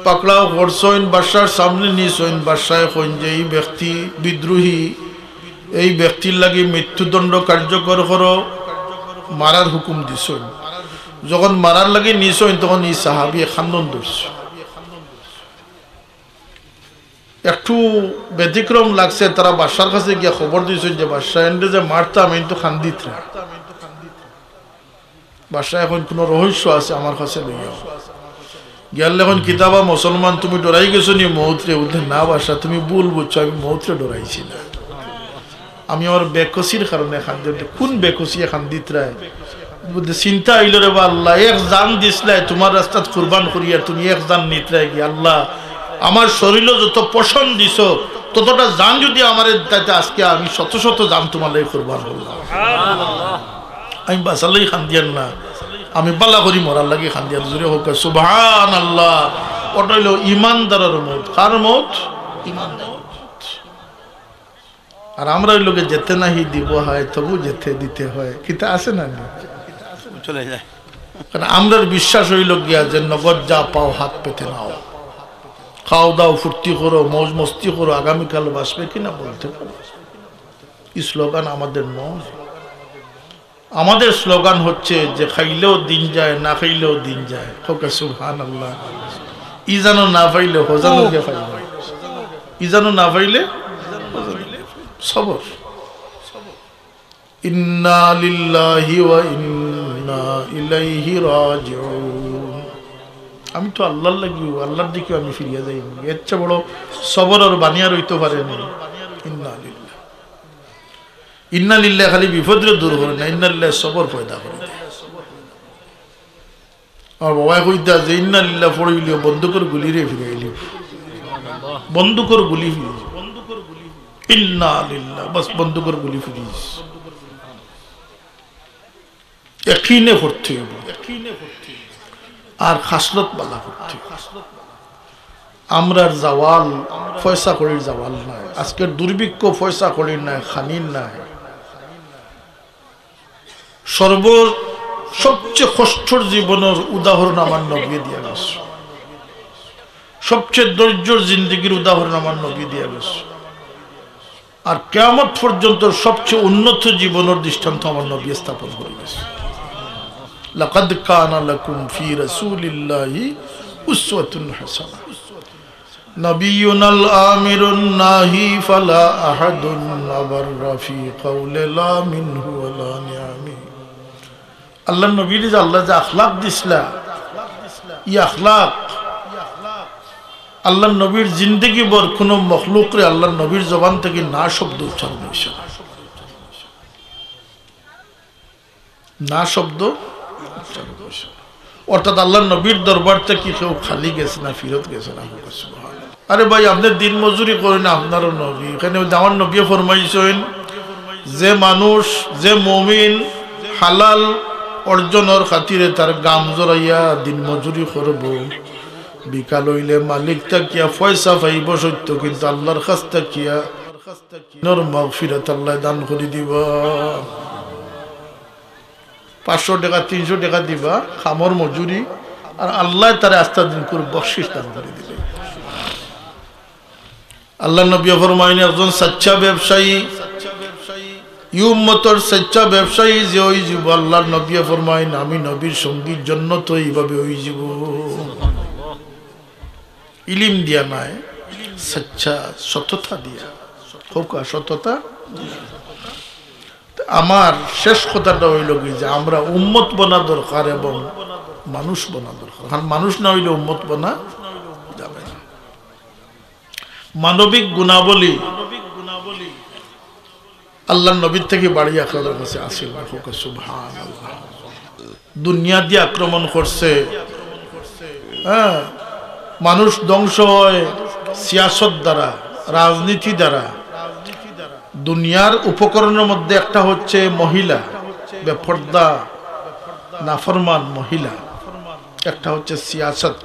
পাকড়াও করছইন, বাদশার সামনে নিছইন। বাদশায় কইন যে, "এই ব্যক্তি বিদ্রোহী, এই ব্যক্তির লাগি মৃত্যুদণ্ড কার্যকর করো, মারার হুকুম দিছইন।" যখন মারার লাগি নিছইন, তখন ই সাহাবীয়ে কান্দন ধরছইন। একটু ব্যতিক্রম লাগছে, তারা বাদশার কাছে গিয়া খবর দিছইন যে, "বাদশা, এনরে যে মারতাম, এইন তো কান্দিতরা।" বাদশায় কইন, "কুনু রহস্য আছে, আমার কাছে লইয়া আও।" গিয়া কইন, "কিতা বা মুসলমান, তুমি ডরাই গেছো নি মউতরে?" বুলে, "না বাদশা, তুমি ভুল বুঝছো, আমি মউতরে ডরাইছি না, আমি আমার বেকসির কারণে কান্দিয়ার।" "কুন বেকসিয়ে কান্দিতরায়?" বুলে, "চিন্তা অইলো রে বা আল্লাহ, এক জান দিছলায় তুমার রাস্তাত কুরবান করিয়া, তুমি এক জান নিতরায় গি। আল্লাহ, আমার শরীলো যত পশম দিছো, ততটা জান যুদি আমারে দিতায়, আজকে আমি শত শত জান তুমার লাগি কুরবান করলাম। আমি বাঁচার লাগি কান্দিয়ার না, আমি বালা করি মরার লাগি কান্দিয়ার।" জোরে কউক্কা সুবহানাল্লাহ। ওটা অইলো ইমানদারর মউত। কার মউত? ইমানদারর মউত। আর আমরা অউ লোকে যেতে নাহি দিব হায়, তবু যেতে দিতে হয়। কিতা আছে না নি? চলে যায়। কারণ আমরার বিশ্বাস অইলো গিয়া যে নগদ যা পাও হাত পেতে নাও, খাও দাও, ফুর্তি করো, মৌজ মস্তি করো, আগামীকাল বাঁচবে কিনা বলতে পারো। ই স্লোগান আমাদের নয়। আমাদের স্লোগান হচ্ছে যে খাইলেও দিন যায়, না খাইলেও দিন যায়। কউক্কা সুবহানাল্লাহ। ইজানো না পাইলে হজানো গিয়া পাইলে, ইজানো না পাইলে হজানো গিয়া পাইলে। সবর। ইন্না লিল্লাহি ওয়া ইন্না ইলাইহি রাজিউন। আমি তো আল্লাহর লাগিও, আল্লাহর দিকেও আমি ফিরিয়া যাই। এর চেয়ে বড় সবরর বাণী আর অইতো পারে না। ইন্না লিল্লাহ। ইন্না লিল্লাহ খালি বিপদরে দূর করে না, ইন্না লিল্লাহ সবর পয়দা করে দেয়। আমার বাবায় কইতা যে ইন্না লিল্লাহ পড়িলিও বন্দুকর গুলিরে ফিরাইলি, বন্দুকর গুলি ফিরি, ইন্না লিল্লাহ, বাস বন্দুকর গুলি ফিরিস। একিনে পড়তে অইবো। আর খাসলত বালা করতে অইবো। আমরার জাওয়াল পয়সা কড়ির জাওয়াল নায়। আজকের দুর্ভিক্ষ পয়সা কড়ির নায়, খানির নায়। সর্ব, সবচেয়ে কষ্টর জীবনর উদাহরণ আমার নবীয়ে দিয়া গেছে। সবচেয়ে ধৈর্যর জিন্দেগির উদাহরণ আমার নবীয়ে দিয়া গেছে। আর কিয়ামত পর্যন্ত সবচেয়ে উন্নত জীবনর দৃষ্টান্ত আমার নবীয়ে স্থাপন করি গেছে। লাকাদ কানা লাকুম ফি রাসূলিল্লাহি উসওয়াতুন হাসানাহ। নাবিয়ুনাল আমিরুন নাহি ফালা আহাদুন আবাররা ফি কাউলি লা মিনহু ওয়া লা নিয়ামি। আল্লাহর নবীরে যে আল্লায় যে আখলাক দিছলা, ই আখলাক আল্লাহর নবীর জিন্দেগি ভর কুনু মখলুকরে আল্লাহর নবীর জবান থাকি না শব্দ উচ্চারণ অইছে না। না শব্দ উচ্চারণ অইছে না। অর্থাৎ আল্লাহর নবীর দরবার থাকি কেউ খালি গেছে না, ফিরত গেছে না। আরে ভাই, আপনে দিন মজুরি করইন, আপনারও নবী। এখানে আমার নবীয়ে ফরমাইছইন, যে মানুষ, যে মুমিন হালাল অর্জনর খাতিরে তার ঘাম ঝরাইয়া দিন মজুরি করবো, বিকাল অইলে মালিক থাকিয়া পয়সা পাইবো সত্য, কিন্তু আল্লাহর কাছ থাকিয়া নর মাগফিরাত আল্লায় দান করি দিবা। পাঁচশো টেকা, তিনশো টেকা দিবা, কামর মজুরি, আর আল্লায় তারে আস্তা দিন করে বকশিস দান করি দিবা। আল্লাহর নবীয়ে ফরমাইন, একজন সাচ্চা ব্যবসায়ী, ই উম্মতর সাচ্চা ব্যবসায়ী যে অইযিবো, আল্লাহর নবীয়ে ফরমাইন, আমি নবীর সঙ্গী জন্নতো ইভাবে অইযিবো। ইলিম দিয়া নায়, সাচ্চা, সততা দিয়া। কউক্কা, সততা। আমার শেষ কথাটা অইলো কি যে আমরা উম্মত বনা দরকার এবং মানুষ বনা দরকার, কারণ মানুষ না অইলে উম্মত বনা যাবে না। মানবিক গুণাবলী আল্লাহর নবীর থাকি বাড়ি আখেরাতর কাছে আসিল না। কউক্কা সুবহানাল্লাহ। দুনিয়া দিয়া আক্রমণ করছে, হ্যাঁ, মানুষ ধ্বংস হয় সিয়াসত দ্বারা, রাজনীতি দ্বারা। দুনিয়ার উপকরণের মধ্যে একটা হচ্ছে মহিলা, বেপর্দা, নাফরমান মহিলা, একটা হচ্ছে সিয়াসত,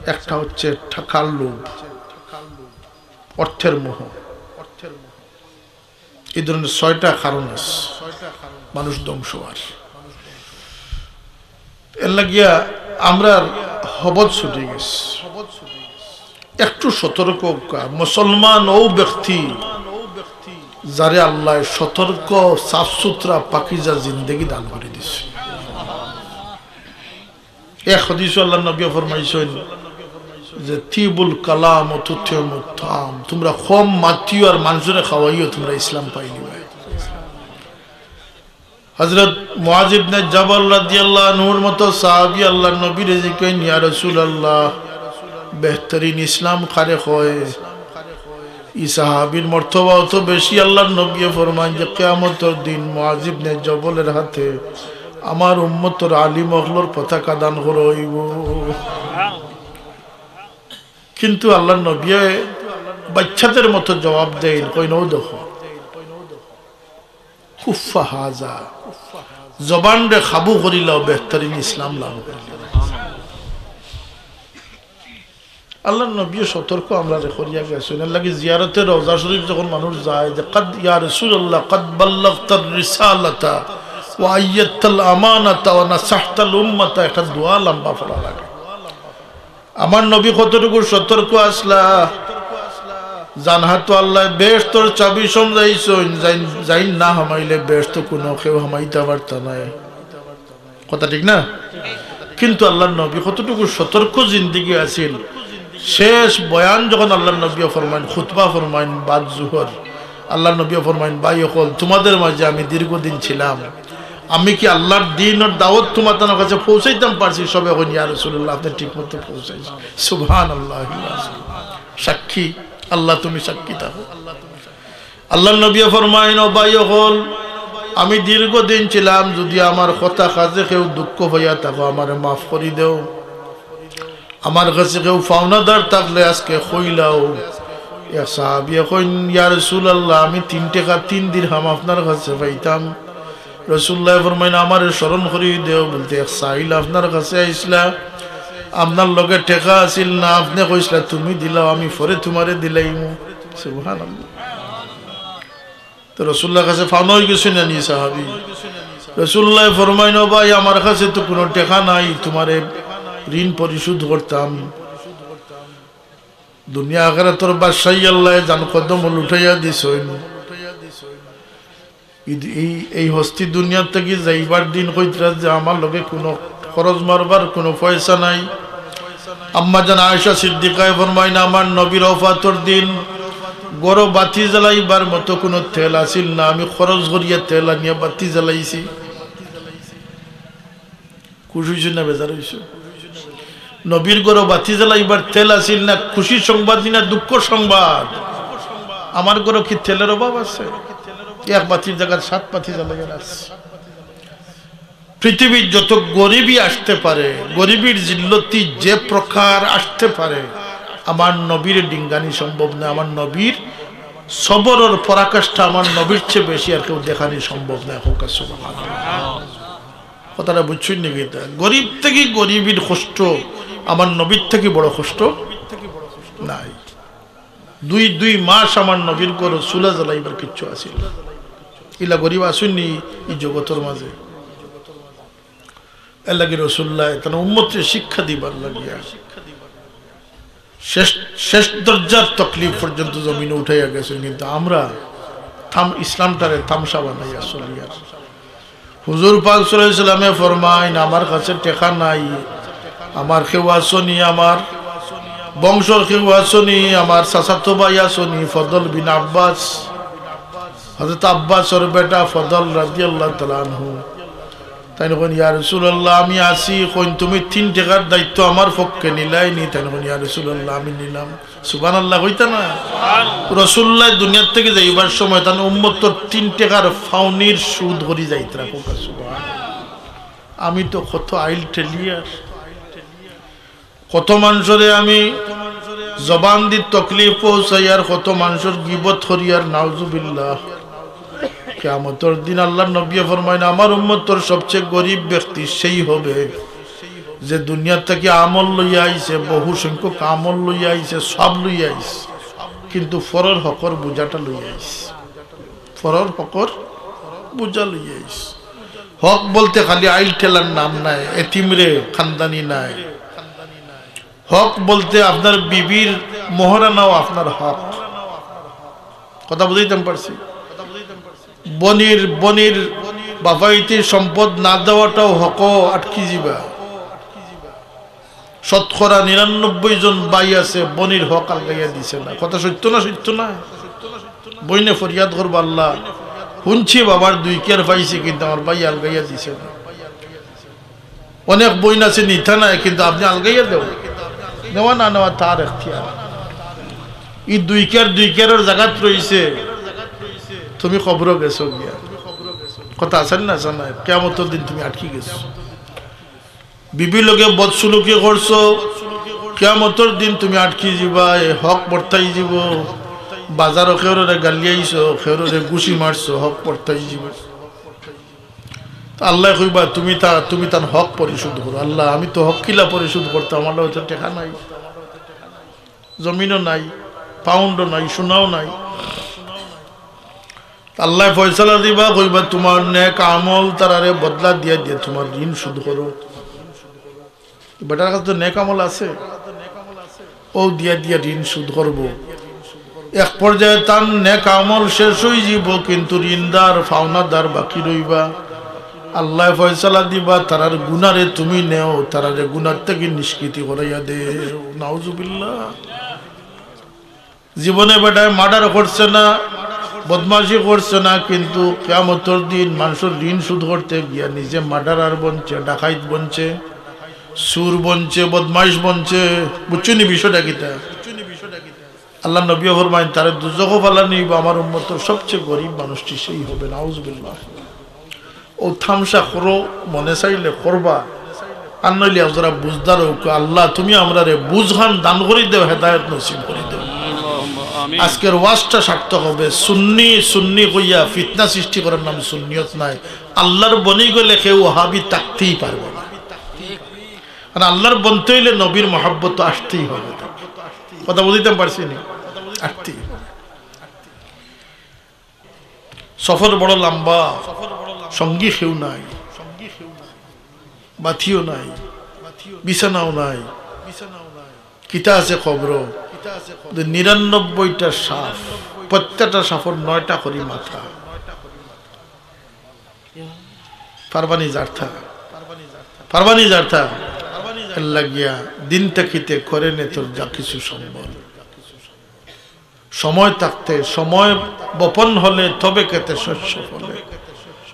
একটা হচ্ছে টাকার লোভ, অর্থের মোহ। এই ধরনের ছয়টা কারণ আছে মানুষ ধ্বংস হওয়ার। এর লাগিয়া আমরার হবত ছুটি গেছে। একটু সতর্ক হউক্কা। মুসলমান অউ ব্যক্তি যারে আল্লায় সতর্ক, সাফ সুতরা, পাকিজা জিন্দেগি দান করি দিছে। এক হাদিসো আল্লাহর নবী ফরমাইছইন যে, "তিবুল কালাম ওয়া তুতইমুত তাআম", তোমরা কম মাতিও আর মানষরে খাওয়াইও, তোমরা ইসলাম পাইলিবায়। হযরত মুআজ ইবনে জবল রাদিয়াল্লাহু আনহুর মতো সাহাবী আল্লাহর নবীরে জিকাইন, "ইয়া রাসূলুল্লাহ, বেহতরিন ইসলাম কারে কয়?" ই সাহাবীর মর্তবা অত বেশি, আল্লাহর নবীয়ে ফরমাইন যে, "কিয়ামতর দিন মুআজ ইবনে জবলর হাতে আমার উম্মতর আলিম অকলর পতাকা দান করা অইবো।" কিন্তু আল্লাহর নবীয়ে বাচ্চাদের মতো জবাব দেইন, কইন, "অউ দেখো, কুফফা হাজা, জবানরে কাবু করিলাও, বেহতরিন ইসলাম লাভ করিলাও।" আল্লাহর নবীয়ে সতর্ক আমরারে করিয়া গেছইন। এর লাগি জিয়ারতে রওজা শরীফ যখন মানুষ যায় যে, "কদ ইয়া রাসূলুল্লাহ, কদ বাল্লাগতার রিসালাতা ওয়া আইয়াদতাল আমানাতা ওয়া নাসাহতাল উম্মাতা", একটা দোয়া লম্বা পড়া লাগে। আমার নবী কতটুকু সতর্ক আছলা, জানহাত আল্লায় বেহেশতর চাবি সমঝাইছইন, যাইন, যাইন না হামাইলে বেহেশতো কুনু কেউ হামাইতা পারতা নায়। কথা ঠিক না? কিন্তু আল্লাহর নবী কতটুকু সতর্ক জিন্দেগি আছিল। শেষ বয়ান যখন আল্লাহর নবীয়ে ফরমাইন, খুতবা ফরমাইন বাদ জুহর, আল্লাহর নবীয়ে ফরমাইন, "ভাই অকল, তোমাদের মাঝে আমি দীর্ঘদিন ছিলাম, আমি কি আল্লাহর দ্বীনর দাওয়াত তোমাদের কাছে পৌঁছাইতাম পারছি?" সবে কইন, "ইয়া রাসূলুল্লাহ, আপনি ঠিক মতো পৌঁছাইছইন।" সুবহানাল্লাহ। সাক্ষী আল্লাহ, তুমি সাক্ষী থাকো। আল্লাহর নবীয়ে ফরমাইন, "ও ভাই অকল, আমি দীর্ঘদিন ছিলাম, যদি আমার কথা কাজে কেউ দুঃখ পাইয়া থাকো, আমারে মাফ করি দেও। আমার কাছে কেউ পাওনাদার থাকলে আজকে কইলাও।" এক সাহাবিয়ে কইন, "ইয়া রাসূলুল্লাহ, আমি তিন টেকা তিন দিরহাম আপনার কাছে পাইতাম।" রাসূলুল্লায় ফরমাইন, "আমারে স্মরণ করি দেও।" বলতে এক সাইল আপনার কাছে আইছলা, আপনার লগে টেকা আছিল না, আপনে কইছলা, "তুমি দিলাও, আমি পরে তোমারে দিলাইমু।" সুবহানাল্লাহ। তো রাসূলুল্লাহর কাছে পাওনা অইগেছে না নি সাহাবী? রাসূলুল্লায় ফরমাইন, "ও ভাই, আমার কাছে তো কুনু টেকা নাই, তোমারে ঋণ পরিশোধ করতাম।" দুনিয়া আখেরাতর বাদশাহী আল্লায় জান কদমো উঠাইয়া দিছইন। এই, এই, এই হস্তি দুনিয়া থাকি যাইবার দিন কইতরা যে আমার লগে কুনু খরচ মারবার কুনু পয়সা নাই। আম্মা জান আয়েশা সিদ্দিকায় ফরমাইন, আমার নবীর ওফাতর দিন ঘরো বাতি জ্বালাইবার মতো কুনু তেল আছিল না, আমি খরচ করিয়া তেল আনিয়া বাতি জ্বালাইছি। খুশ অইছো না বেজার অইছো? নবীর ঘরো বাতি জ্বালাইবার তেল আছিল না, খুশির সংবাদ নি না দুঃখর সংবাদ? আমার ঘরো কি তেলর অভাব আছে? এক বাতির জাগাত সাত বাতি জ্বালাইয়া রাখছি। পৃথিবীর যত গরিবি আসতে পারে, গরিবির জিল্লতি যে প্রকার আসতে পারে, আমার নবীর ডিঙ্গানি সম্ভব নায়। আমার নবীর সবরর পরাকাষ্ঠা আমার নবীর চেয়ে বেশি আর কেউ দেখানি সম্ভব নায়। কউক্কা সুবহানাল্লাহ। কথাটা বুঝছইন নি কিতা? গরিব থাকি গরিবির কষ্ট আমার নবীর থাকি বড় কষ্ট নাই। দুই, দুই মাস আমার নবীর ঘরো চুলা জ্বালাইবার কিচ্ছু আছিল না। ইলা গরিব আছইন নি ই জগতর মাঝে? এর লাগি রাসূলুল্লায় তান উম্মতরে শিক্ষা দিবার লাগিয়া শেষ, শেষ দরজার তকলিফ পর্যন্ত জমিনো উঠাইয়া গেছইন, কিন্তু আমরা থাম-, ইসলামটারে তামশা বানাইয়া চলিয়ার। হুজুর পাক সাল্লাল্লাহু আলাইহি ওয়াসাল্লামে ফরমাইন, আমার কাছে টেকা নাই, আমার কেউ আছনি, আমার বংশর কেউ আছনি, আমার চাচাতো ভাই আছনি, ফদল বিন আব্বাস, হযরত আব্বাসর বেটা ফদল রাদিয়াল্লাহু তাআলা আনহু, তাইন কইন, "ইয়া রাসূলুল্লাহ, আমি আছি।" কইন, "তুমি তিন টেকার দায়িত্ব আমার পক্ষে নিলায় নি?" তাইন কইন, "ইয়া রাসূলুল্লাহ, আমি নিলাম।" সুবহানাল্লাহ কইতা না? রাসূলুল্লাহ দুনিয়ার থাকি যাইবার সময় তান উম্মতর তিন টেকার ফাউনির সুদ করি যাইতরা। কউক্কা সুবহান। আমি তো কত আইল ঠেলিয়ার, কত মানষরে আমি জবান দি তকলিফ পৌঁছাইয়ার, কত মানষর গিবত করিয়ার, নাউজুবিল্লাহ। কিয়ামতর দিন আল্লাহর নবীয়ে ফরমাইন, "আমার উম্মতর সবচেয়ে গরিব ব্যক্তি সেই হবে যে দুনিয়ার থাকি আমল লইয়া আইছে, বহু সংখ্যক আমল লইয়া আইছে, সওয়াব লইয়া আইছে, কিন্তু পরর হকর বুঝাটা লইয়া আইছে, পরর হকর বুঝা লইয়া আইছে।" হক বলতে খালি আইল ঠেলার নাম নায়, এতিমরে খান্দানি নায়। হক বলতে আপনার বিবির মোহরানাও আপনার হক। কথা বুঝাইতাম পারছি? বইনর, বইনর বাফাইতির সম্পদ না দেওয়াটাও হকো আটকি যিবা। শতকরা নিরানব্বই জন ভাই আছে, বইনর হক আলগাইয়া দিছে না। কথা সত্য না, সত্য না? বইনে ফরিয়াদ করবা, "আল্লাহ, হুনছি বাবার দুই কিয়ার পাইছি, কিন্তু আমার ভাই আলগাইয়া দিছে না।" অনেক বইন আছে নিতা নায়, কিন্তু আপনে আলগাইয়া দেও, নেওয়া না নেওয়া তার এখতিয়ার। ই দুই কিয়ার দুই কিয়ারর জাগাত রইছে, তুমি কবরো গেছো গিয়া। কথা আছে না, আছে না? কিয়ামতর দিন তুমি আটকি গেছো। বিবির লগে বদসুলুকি করছো, কিয়ামতর দিন তুমি আটকি যিবা, এ হক বর্তাই যিবো। বাজারো কেউররে গালিয়াইছো, কেউররে ঘুষি মারছো, হক বর্তাই যিবো। তো আল্লায় কইবা, "তুমি তা, তুমি তান হক পরিশোধ করো।" "আল্লাহ, আমি তো হক কিলা পরিশোধ করতাম, আমার লগে তো টেকা নাই, জমিনও নাই, পাউন্ডও নাই, সোনাও নাই।" আল্লায় ফয়সালা দিবা, কইবা, "তোমার নেক আমল তারারে বদলা দিয়া দিয়া তোমার ঋণ শোধ করো।" বেটার কাছে তো নেক আমল আছে, ও দিয়া দিয়া ঋণ শোধ করবো। এক পর্যায়ে তার নেক আমল শেষ অই যিবো, কিন্তু ঋণদার, পাওনাদার বাকি রইবা। আল্লায় ফয়সালা দিবা, তারার গুনারে তুমি নেও, তারারে গুনার থাকি নিষ্কৃতি করাইয়া দেও। নাউজুবিল্লাহ। জীবনে বেটায় মার্ডার করছে না, বদমাশি করছে না, কিন্তু কিয়ামতর দিন মানষর ঋণ শোধ করতে গিয়া নিজে মার্ডারার বনছে, ডাকাইত বনছে, চুর বনছে, বদমাইশ বনছে। বুঝছো নি বিষয়টা কিতা? আল্লার নবীয়ে ফরমাইন, "তারে দুজখো ফালানি অইবো, আমার উম্মতর সবচেয়ে গরিব মানুষটি সেই হবে।" নাউজুবিল্লাহ। ও থামশা করো, মনে চাইলে করবা, আর নইলে আপনারা বুঝদার অউক্কা। আল্লাহ, তুমি আমরারে বুঝখান দান করি দেও, হেদায়েত নসিব করি দেও। আজকের ওয়াজটা সার্থক হবে। সুন্নি সুন্নি কইয়া ফিতনা সৃষ্টি করার নাম সুন্নিয়ত নায়। আল্লার বনি গেলে কেউ ওহাবি থাকতেই পারবো না। কারণ আল্লার বনতে অইলে নবীর মহব্বত তো আসতেই হবে। কথা বুঝাইতাম পারছি নি? আসতেই হবে। সফর বড় লম্বা, সঙ্গী কেউ নাই, বাতিও নাই, বিছানাও নাই। কিতা আছে কবরো? যে নিরানব্বইটা সাপ, প্রত্যেকটা সাপর নয়টা করি মাথা। পারবানি যারতা, পারবানি যারতা। এর লাগিয়া দিন থাকিতে করে নে তোর যা কিছু সম্বল। সময় থাকতে, সময় বপন হলে তবে খেতে শস্য ফলে।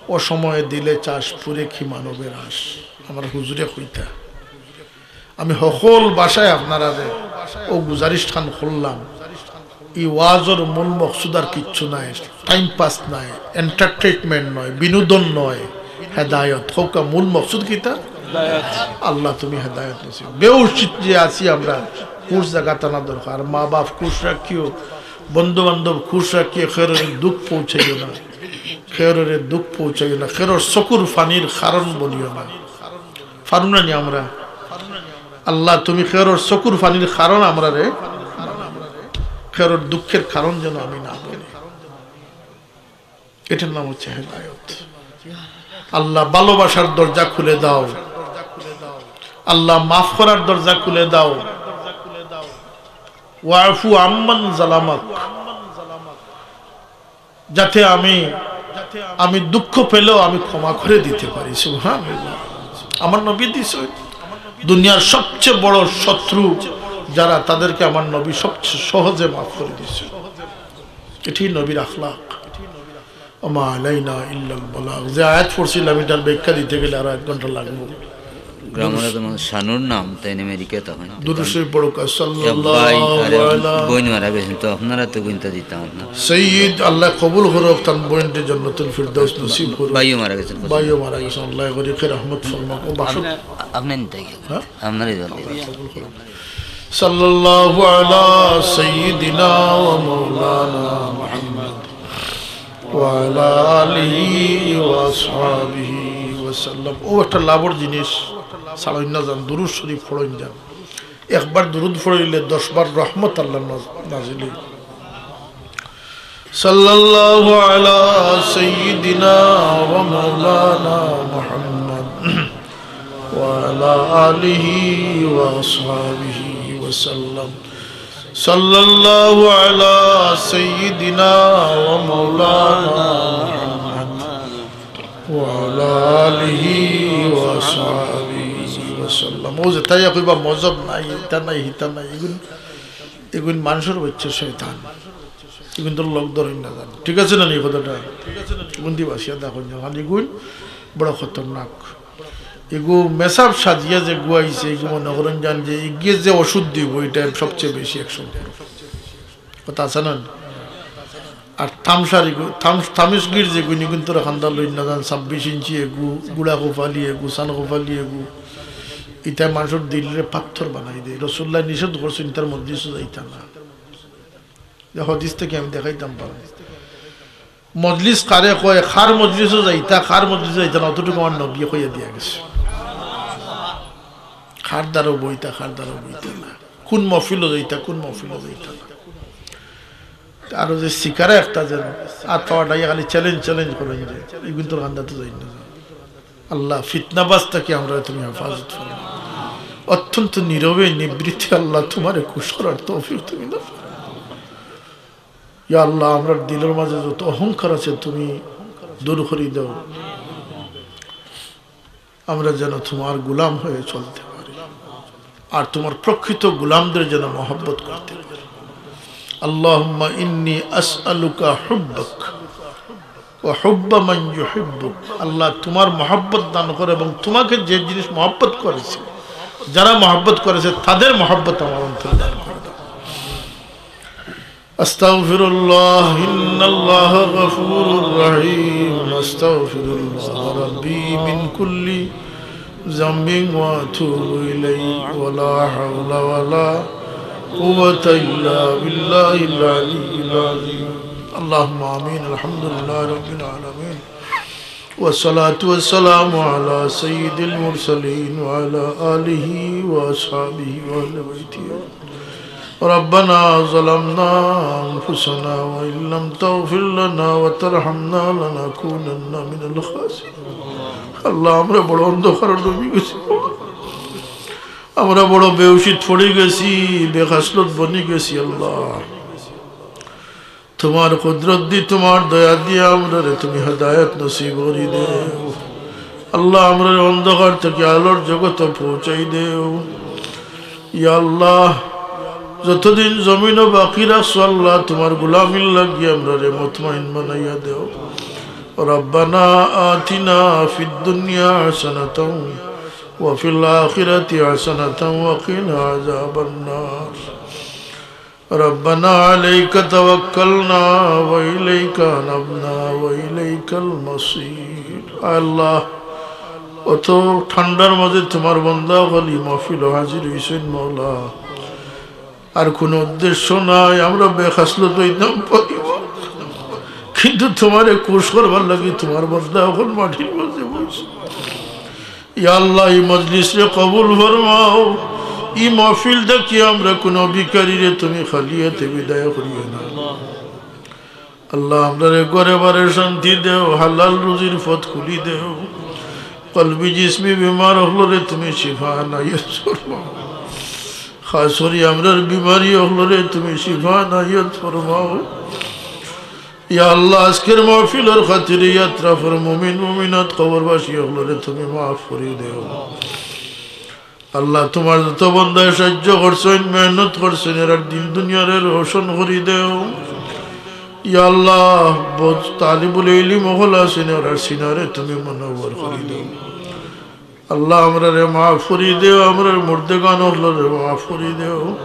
অসময়ে দিলে চাষ, পুরে কি মানবের আশ। আমার হুজুরে কইতা। আমি হকল ভাষায় আপনারারে অউ গুজারিশখান করলাম। ই ওয়াজর মূল মকসুদ আর কিচ্ছু নাই, টাইম পাস নাই, এন্টারটেইনমেন্ট নয়, বিনোদন নয়, হেদায়ত। কউক্কা মূল মকসুদ কিতা? আল্লাহ, তুমি হেদায়ত নসিব। বেউসিত যে আছি আমরা, কুছ জাগাত আনা দরকার। মা বাপ খুশ রাখিও, বন্ধু বান্ধব খুশ রাখিও, কেউররে দুঃখ পৌঁছাইও না, কেউররে দুঃখ পৌঁছাইও না, কেউরর চকুর পানির কারণ বনিও না। পারমু না নি আমরা? আল্লাহ, তুমি কেউরর চকুর পানির কারণ আমরারে, কেউরর দুঃখের কারণ যেন আমি না বনি। এটার নাম হচ্ছে হেদায়ত। আল্লাহ, ভালোবাসার দরজা খুলে দাও। আল্লাহ, মাফ করার দরজা খুলে দাও। ওয়াফু আম্মান জালামাক, যাতে আমি, আমি দুঃখ পেলেও আমি ক্ষমা করে দিতে পারি। সুবহানাল্লাহ। আমার নবী দিছে, দুনিয়ার সবচেয়ে বড় শত্রু যারা, তাদেরকে আমার নবী সবচেয়ে সহজে মাফ করে দিছে। এটাই নবীর আখলাক। ওয়া মা আলাইনা ইল্লাল বালাগ। যে আয়াত পড়ছিলাম, এটার ব্যাখ্যা দিতে গেলে আরো এক ঘন্টা লাগবো। গ্রামের যেমন শানুর নাম, তাই আমেরিকা তখন। দুরূদ শরীফ পড়ুক, সাল্লাল্লাহু আলা বইন মারা গেছেন, তো আপনারা তো গুনতা দিতাম আপনারা। সৈয়দ, আল্লাহ কবুল করুক, তান বইনরে জান্নাতুল ফিরদাউস নসিব করুক। ভাইও মারা গেছেন। ভাইও মারা গেছেন, আল্লাহ গরিকে রহমত ফরমাক। ও বাসক। আপনি, আপনি নিতে গেলেন। হ্যাঁ? আপনারাই দল। সাল্লাল্লাহু আলা সাইয়্যিদিনা ওয়া মাওলানা মুহাম্মদ ওয়া আলা আলিহি ওয়া আসহাবিহি ওয়া সাল্লাম। ও একটা লাভর জিনিস, ছাড়ইন না যান, দুরূদ শরীফ পড়ইন যান। একবার দুরূদ পড়িলে দশ বার রহমত আল্লাহ নাজ-, নাজিল অইবো। সাল্লাল্লাহু আলা সাইয়্যিদিনা ওয়া মাওলানা মুহাম্মদ ওয়া আলা আলিহি ওয়া আসহাবিহি ওয়া সাল্লাম। সাল্লাল্লাহু আলা সাইয়্যিদিনা ওয়া মাওলানা মুহাম্মদ ওয়া আলা আলিহি ওয়া আসহাবিহি ওয়া সাল্লাম। ও যে তাই কইবা মজব নাই, ইতা নাই, হিতা নাই, ইগুন, ইগুন মানষর বাচ্চা শয়তান। ইগুন তো লোক ধরইন না জানো। ঠিক আছে না নি কথাটা? ইগুন দি বাসিয়া দেখো না, খালি ইগুন বড় খতরনাক। ইগু মেসাব সাজিয়া যেগু আইছে, ইগু মনে করইন যান যে ইগিয়ে যে ওষুধ দিব, এটা সবচেয়ে বেশি action করব। কথা আছে না? আর তামশার ইগু, তাম-, তামিশগির যেগু, ইগুন তোরা খান্দা লইন না যান, ছাব্বিশ ইঞ্চি এগু, গুড়া কোফালি এগু, সান কোফালি এগু। ইতা মানষর দিলরে পাথর বানাই দেয়। রাসূলুল্লাহ নিষেধ করছইন, তার মজলিসও যাইতা না। যে হাদিস থাকি আমি দেখাইতাম পারি। মজলিস কারে কয়, কার মজলিসও যাইতা, কার মজলিসও যাইতা না, অতটুকু আমার নবী কইয়া দিয়া গেছে। কার দ্বারও বইতা, কার দ্বারও বইতা না, কোন মহফিলও যাইতা, কোন মহফিলও যাইতা না। আরো যে শিকারে একটা যেন আর পাওয়া ডাইয়া খালি challenge, challenge করইন যে, ইগুন তোর কান্দাত যাইন না। আল্লাহ, ফিতনাবাজ থাকি আমরারে তুমি হেফাজত করো। অত্যন্ত নীরবে নিভৃতে আল্লাহ তোমারে খুশ করার তৌফিক তুমি দাও। ইয়া আল্লাহ, আমরার দিলর মাঝে যত অহংকার আছে তুমি দূর করি দাও, আমরা যেন তোমার গোলাম হয়ে চলতে পারি, আর তোমার প্রকৃত গোলামদের যেন মহব্বত করতে পারি। আল্লাহুম্মা ইন্নী আসআলুকা হুব্বাক ওয়া হুব্বা মান ইউহিব্বুক। আল্লাহ, তোমার মহব্বত দান করো এবং তোমাকে যে জিনিস মহব্বত করেছে, যারা মহব্বত করেছে, তাদের মহব্বত আমার অন্তরে দান করে দাও। أستغفر الله، إن الله غفور رحيم. أستغفر الله ربي من كل ذنب وأتوب إليه. ولا حول ولا قوة إلا بالله العلي العظيم. اللهم آمين. الحمد لله رب العالمين. والصلاة والسلام على سيد المرسلين وعلى آله وأصحابه وأهل بيته. ربنا ظلمنا أنفسنا وإن لم تغفر لنا وترحمنا لنكونن من الخاسرين. আল্লাহ, আমরা বড় অন্ধকারে ডুবি গেছি, আমরা বড় বেহুশিত পড়ি গেছি, বেখাসলত বনি গেছি। আল্লাহ, তোমার কুদরত দি, তোমার দয়া দিয়া আমরারে তুমি হেদায়েত নসিব করি দেও। আল্লাহ, আমরারে অন্ধকার থাকি আলোর জগতো পৌঁছাই দেও। ইয়া আল্লাহ, যতদিন জমিনো বাকি রাখছো আল্লাহ, তোমার গোলামির লাগি আমরারে মুতমাইন বানাইয়া দেও। ربنا آتنا في الدنيا حسنة وفي الآخرة حسنة وقنا عذاب النار. ربنا عليك توكلنا وإليك أنبنا وإليك المصير. আল্লাহ, অত ঠান্ডার মাঝে তোমার বান্দা অকল ই মাহফিলো হাজির হইছইন মাওলা, আর কোনো উদ্দেশ্য নাই, আমরা বেখাসলত হইতাম পারি, কিন্তু তোমারে খুশ করবার লাগি তোমার বান্দা অকল মাটির মাঝে বইছে। ইয়া আল্লাহ, ই মজলিসরে কবুল ফরমাও। ই মাহফিল থাকি আমরা কোনো ভিখারিরে তুমি খালি হাতে বিদায় করিও না। আল্লাহ, আমরারে ঘরে বারে শান্তি দেও, হালাল রুজির পথ খুলি দেও। কলবি জিসমি বিমার অকলরে তুমি শিফা এনায়েত ফরমাও। খাস করি আমরার বিমারি অকলরে তুমি শিফা এনায়েত ফরমাও। ইয়া আল্লাহ, আজকের মাহফিলর খাতিরে ই আতরাফর মুমিন মুমিনাত কবরবাসী অকলরে তুমি মাফ করি দেও। আল্লাহ, তোমার যত বন্দায় সাহায্য করছইন, মেহনত করছইন, এরার দিন দুনিয়ারে রোশন করি দেও। ইয়া আল্লাহ, বউত তালিবুল ইলিম অকল আছইন, এরার সিনারে তুমি মুনাওয়ার করি দেও। আল্লাহ, আমরারে মাফ করি দেও, আমরার মুর্দেগান অকলরে মাফ করি দেও।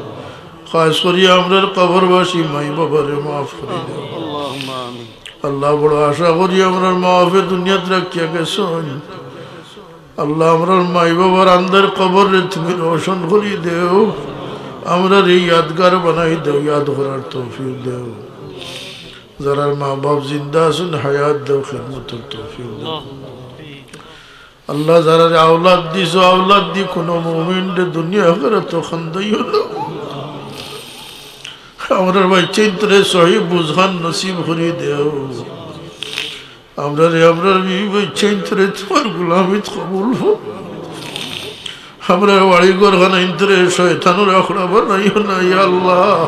খাস করি আমরার কবরবাসী মাই বাবারে মাফ করি দেও। আল্লাহুম্মা আমিন। আল্লাহ, বড় আশা করি আমরার মা বাপে দুনিয়াত রাখিয়া গেছইন। আল্লাহ, আমরার মাই বাবার আন্দার কবররে তুমি রোশন করি দেও, আমরারে ইয়াদগার বানাই দেও, ইয়াদ করার তৌফিক দেও। যারার মা বাপ জিন্দা আছইন, হায়াত দেও, খেদমতর তৌফিক দেও। আল্লাহ, যারারে আওলাদ দিছো, আওলাদ দি কুনু মুমিনরে দুনিয়া আখিরাতো কান্দাইও না। আমরার বাইচ্চাইন্তরে সহি বুঝখান নসিব করি দেও। আমরারে, আমরার বিবি বাইচ্চাইন্তরে তুমার গোলামিত কবুল করো। আমরার বাড়ি ঘরখানাইন্তরে শয়তানর আখড়া বানাইও না, ইয়া আল্লাহ।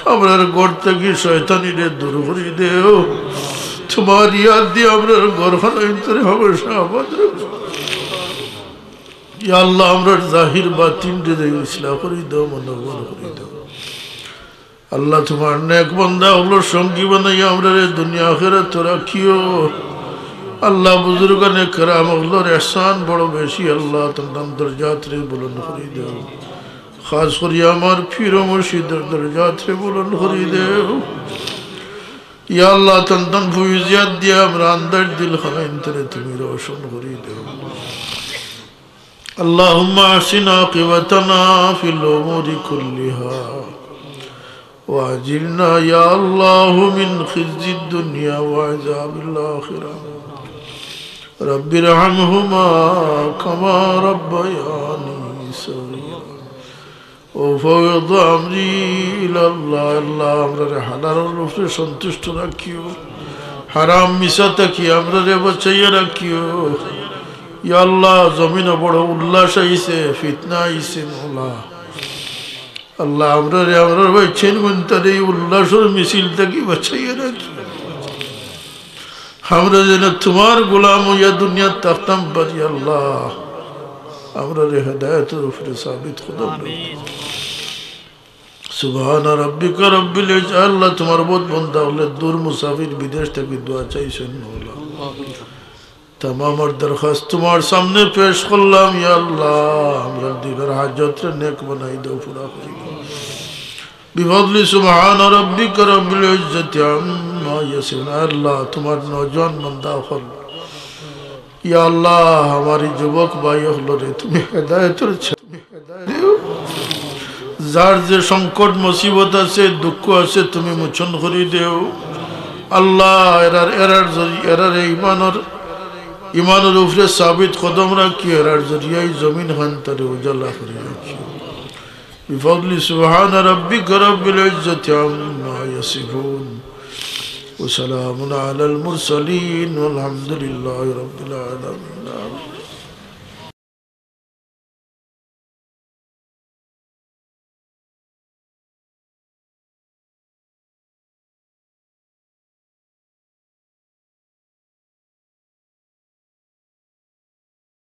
আমরার ঘর থাকি শয়তানিরে দূর করি দেও। তুমার ইয়াদ দি আমরার ঘরখানাইন্তরে হামেশা আবাদ রাখো। ইয়া আল্লাহ, আমরার জাহির বাতিনরে ইসলাহ করি দেও, মুনাওয়ার করি দেও। আল্লাহ, তুমার নেক বান্দা অকলর সঙ্গী বানাইয়া আমরারে দুনিয়া আখিরাতো রাখিও। আল্লাহ, বুজুর্গানে কেরাম অকলর ইহসান বড় বেশি। আল্লাহ, তান তান দরজাতরে বুলন্দ করি দেও। খাস করি আমার পীর ও মুর্শিদর দরজাতরে বুলন্দ করি দেও। ইয়া আল্লাহ, তান তান ফয়জিয়াত দিয়া আমরার আন্দার দিলখানাইন্তরে তুমি রোশন করি দেও। اللهم أحسن عاقبتنا في الأمور كلها وأجرنا يا الله من خزي الدنيا وعذاب الآخرة. رب ارحمهما كما ربياني صغيرا. وأفوض أمري إلى الله. আল্লাহ, আমরারে হালালর উপরে সন্তুষ্ট রাখিও, হারাম মিছা থাকি আমরারে বাঁচাইয়া রাখিও। ইয়া আল্লাহ, জমিনো বড় উল্লাস আইছে, ফিতনা আইছে, মওলা। আল্লাহ, আমরারে, আমরার বাইচ্চাইন্তরে এই উল্লাসর মিছিল থাকি বাঁচাইয়া রাখিও। আমরা যেন তুমার গোলাম অইয়া দুনিয়াত থাকতাম পারি, আল্লাহ। আমরারে হেদায়েতর উপরে সাবিত করো। আমিন। سبحان ربك رب العزة। আল্লাহ, তুমার বউত বান্দা অকলে দূর মুসাফির বিদেশ থাকি দোয়া চাইছইন, মওলা। তামামর দরখাস্ত তুমার সামনে পেশ করলাম, ইয়া আল্লাহ, আমরার দিলর হাজতরে নেক বানাই দেও, পুরা করি দেও। بفضل سبحان ربك رب العزة عما يصفون। আল্লাহ, তুমার নওজোয়ান বান্দা অকল, ইয়া আল্লাহ, আমার এই যুবক ভাই অকলরে তুমি হেদায়েতর ছা-, যার যে সংকট মুসিবত আছে, দুঃখ আছে, তুমি মোচন করি দেও। আল্লাহ, এরার, এরার জরি-, এরারে ইমানর, ইমানর উপরে সাবিত কদম রাখিও, এরার জরিয়ায় জমিন খানতারে উজালা করি রাখিও। بفضل سبحان ربك رب العزة عما يصفون وسلام على المرسلين والحمد لله رب العالمين.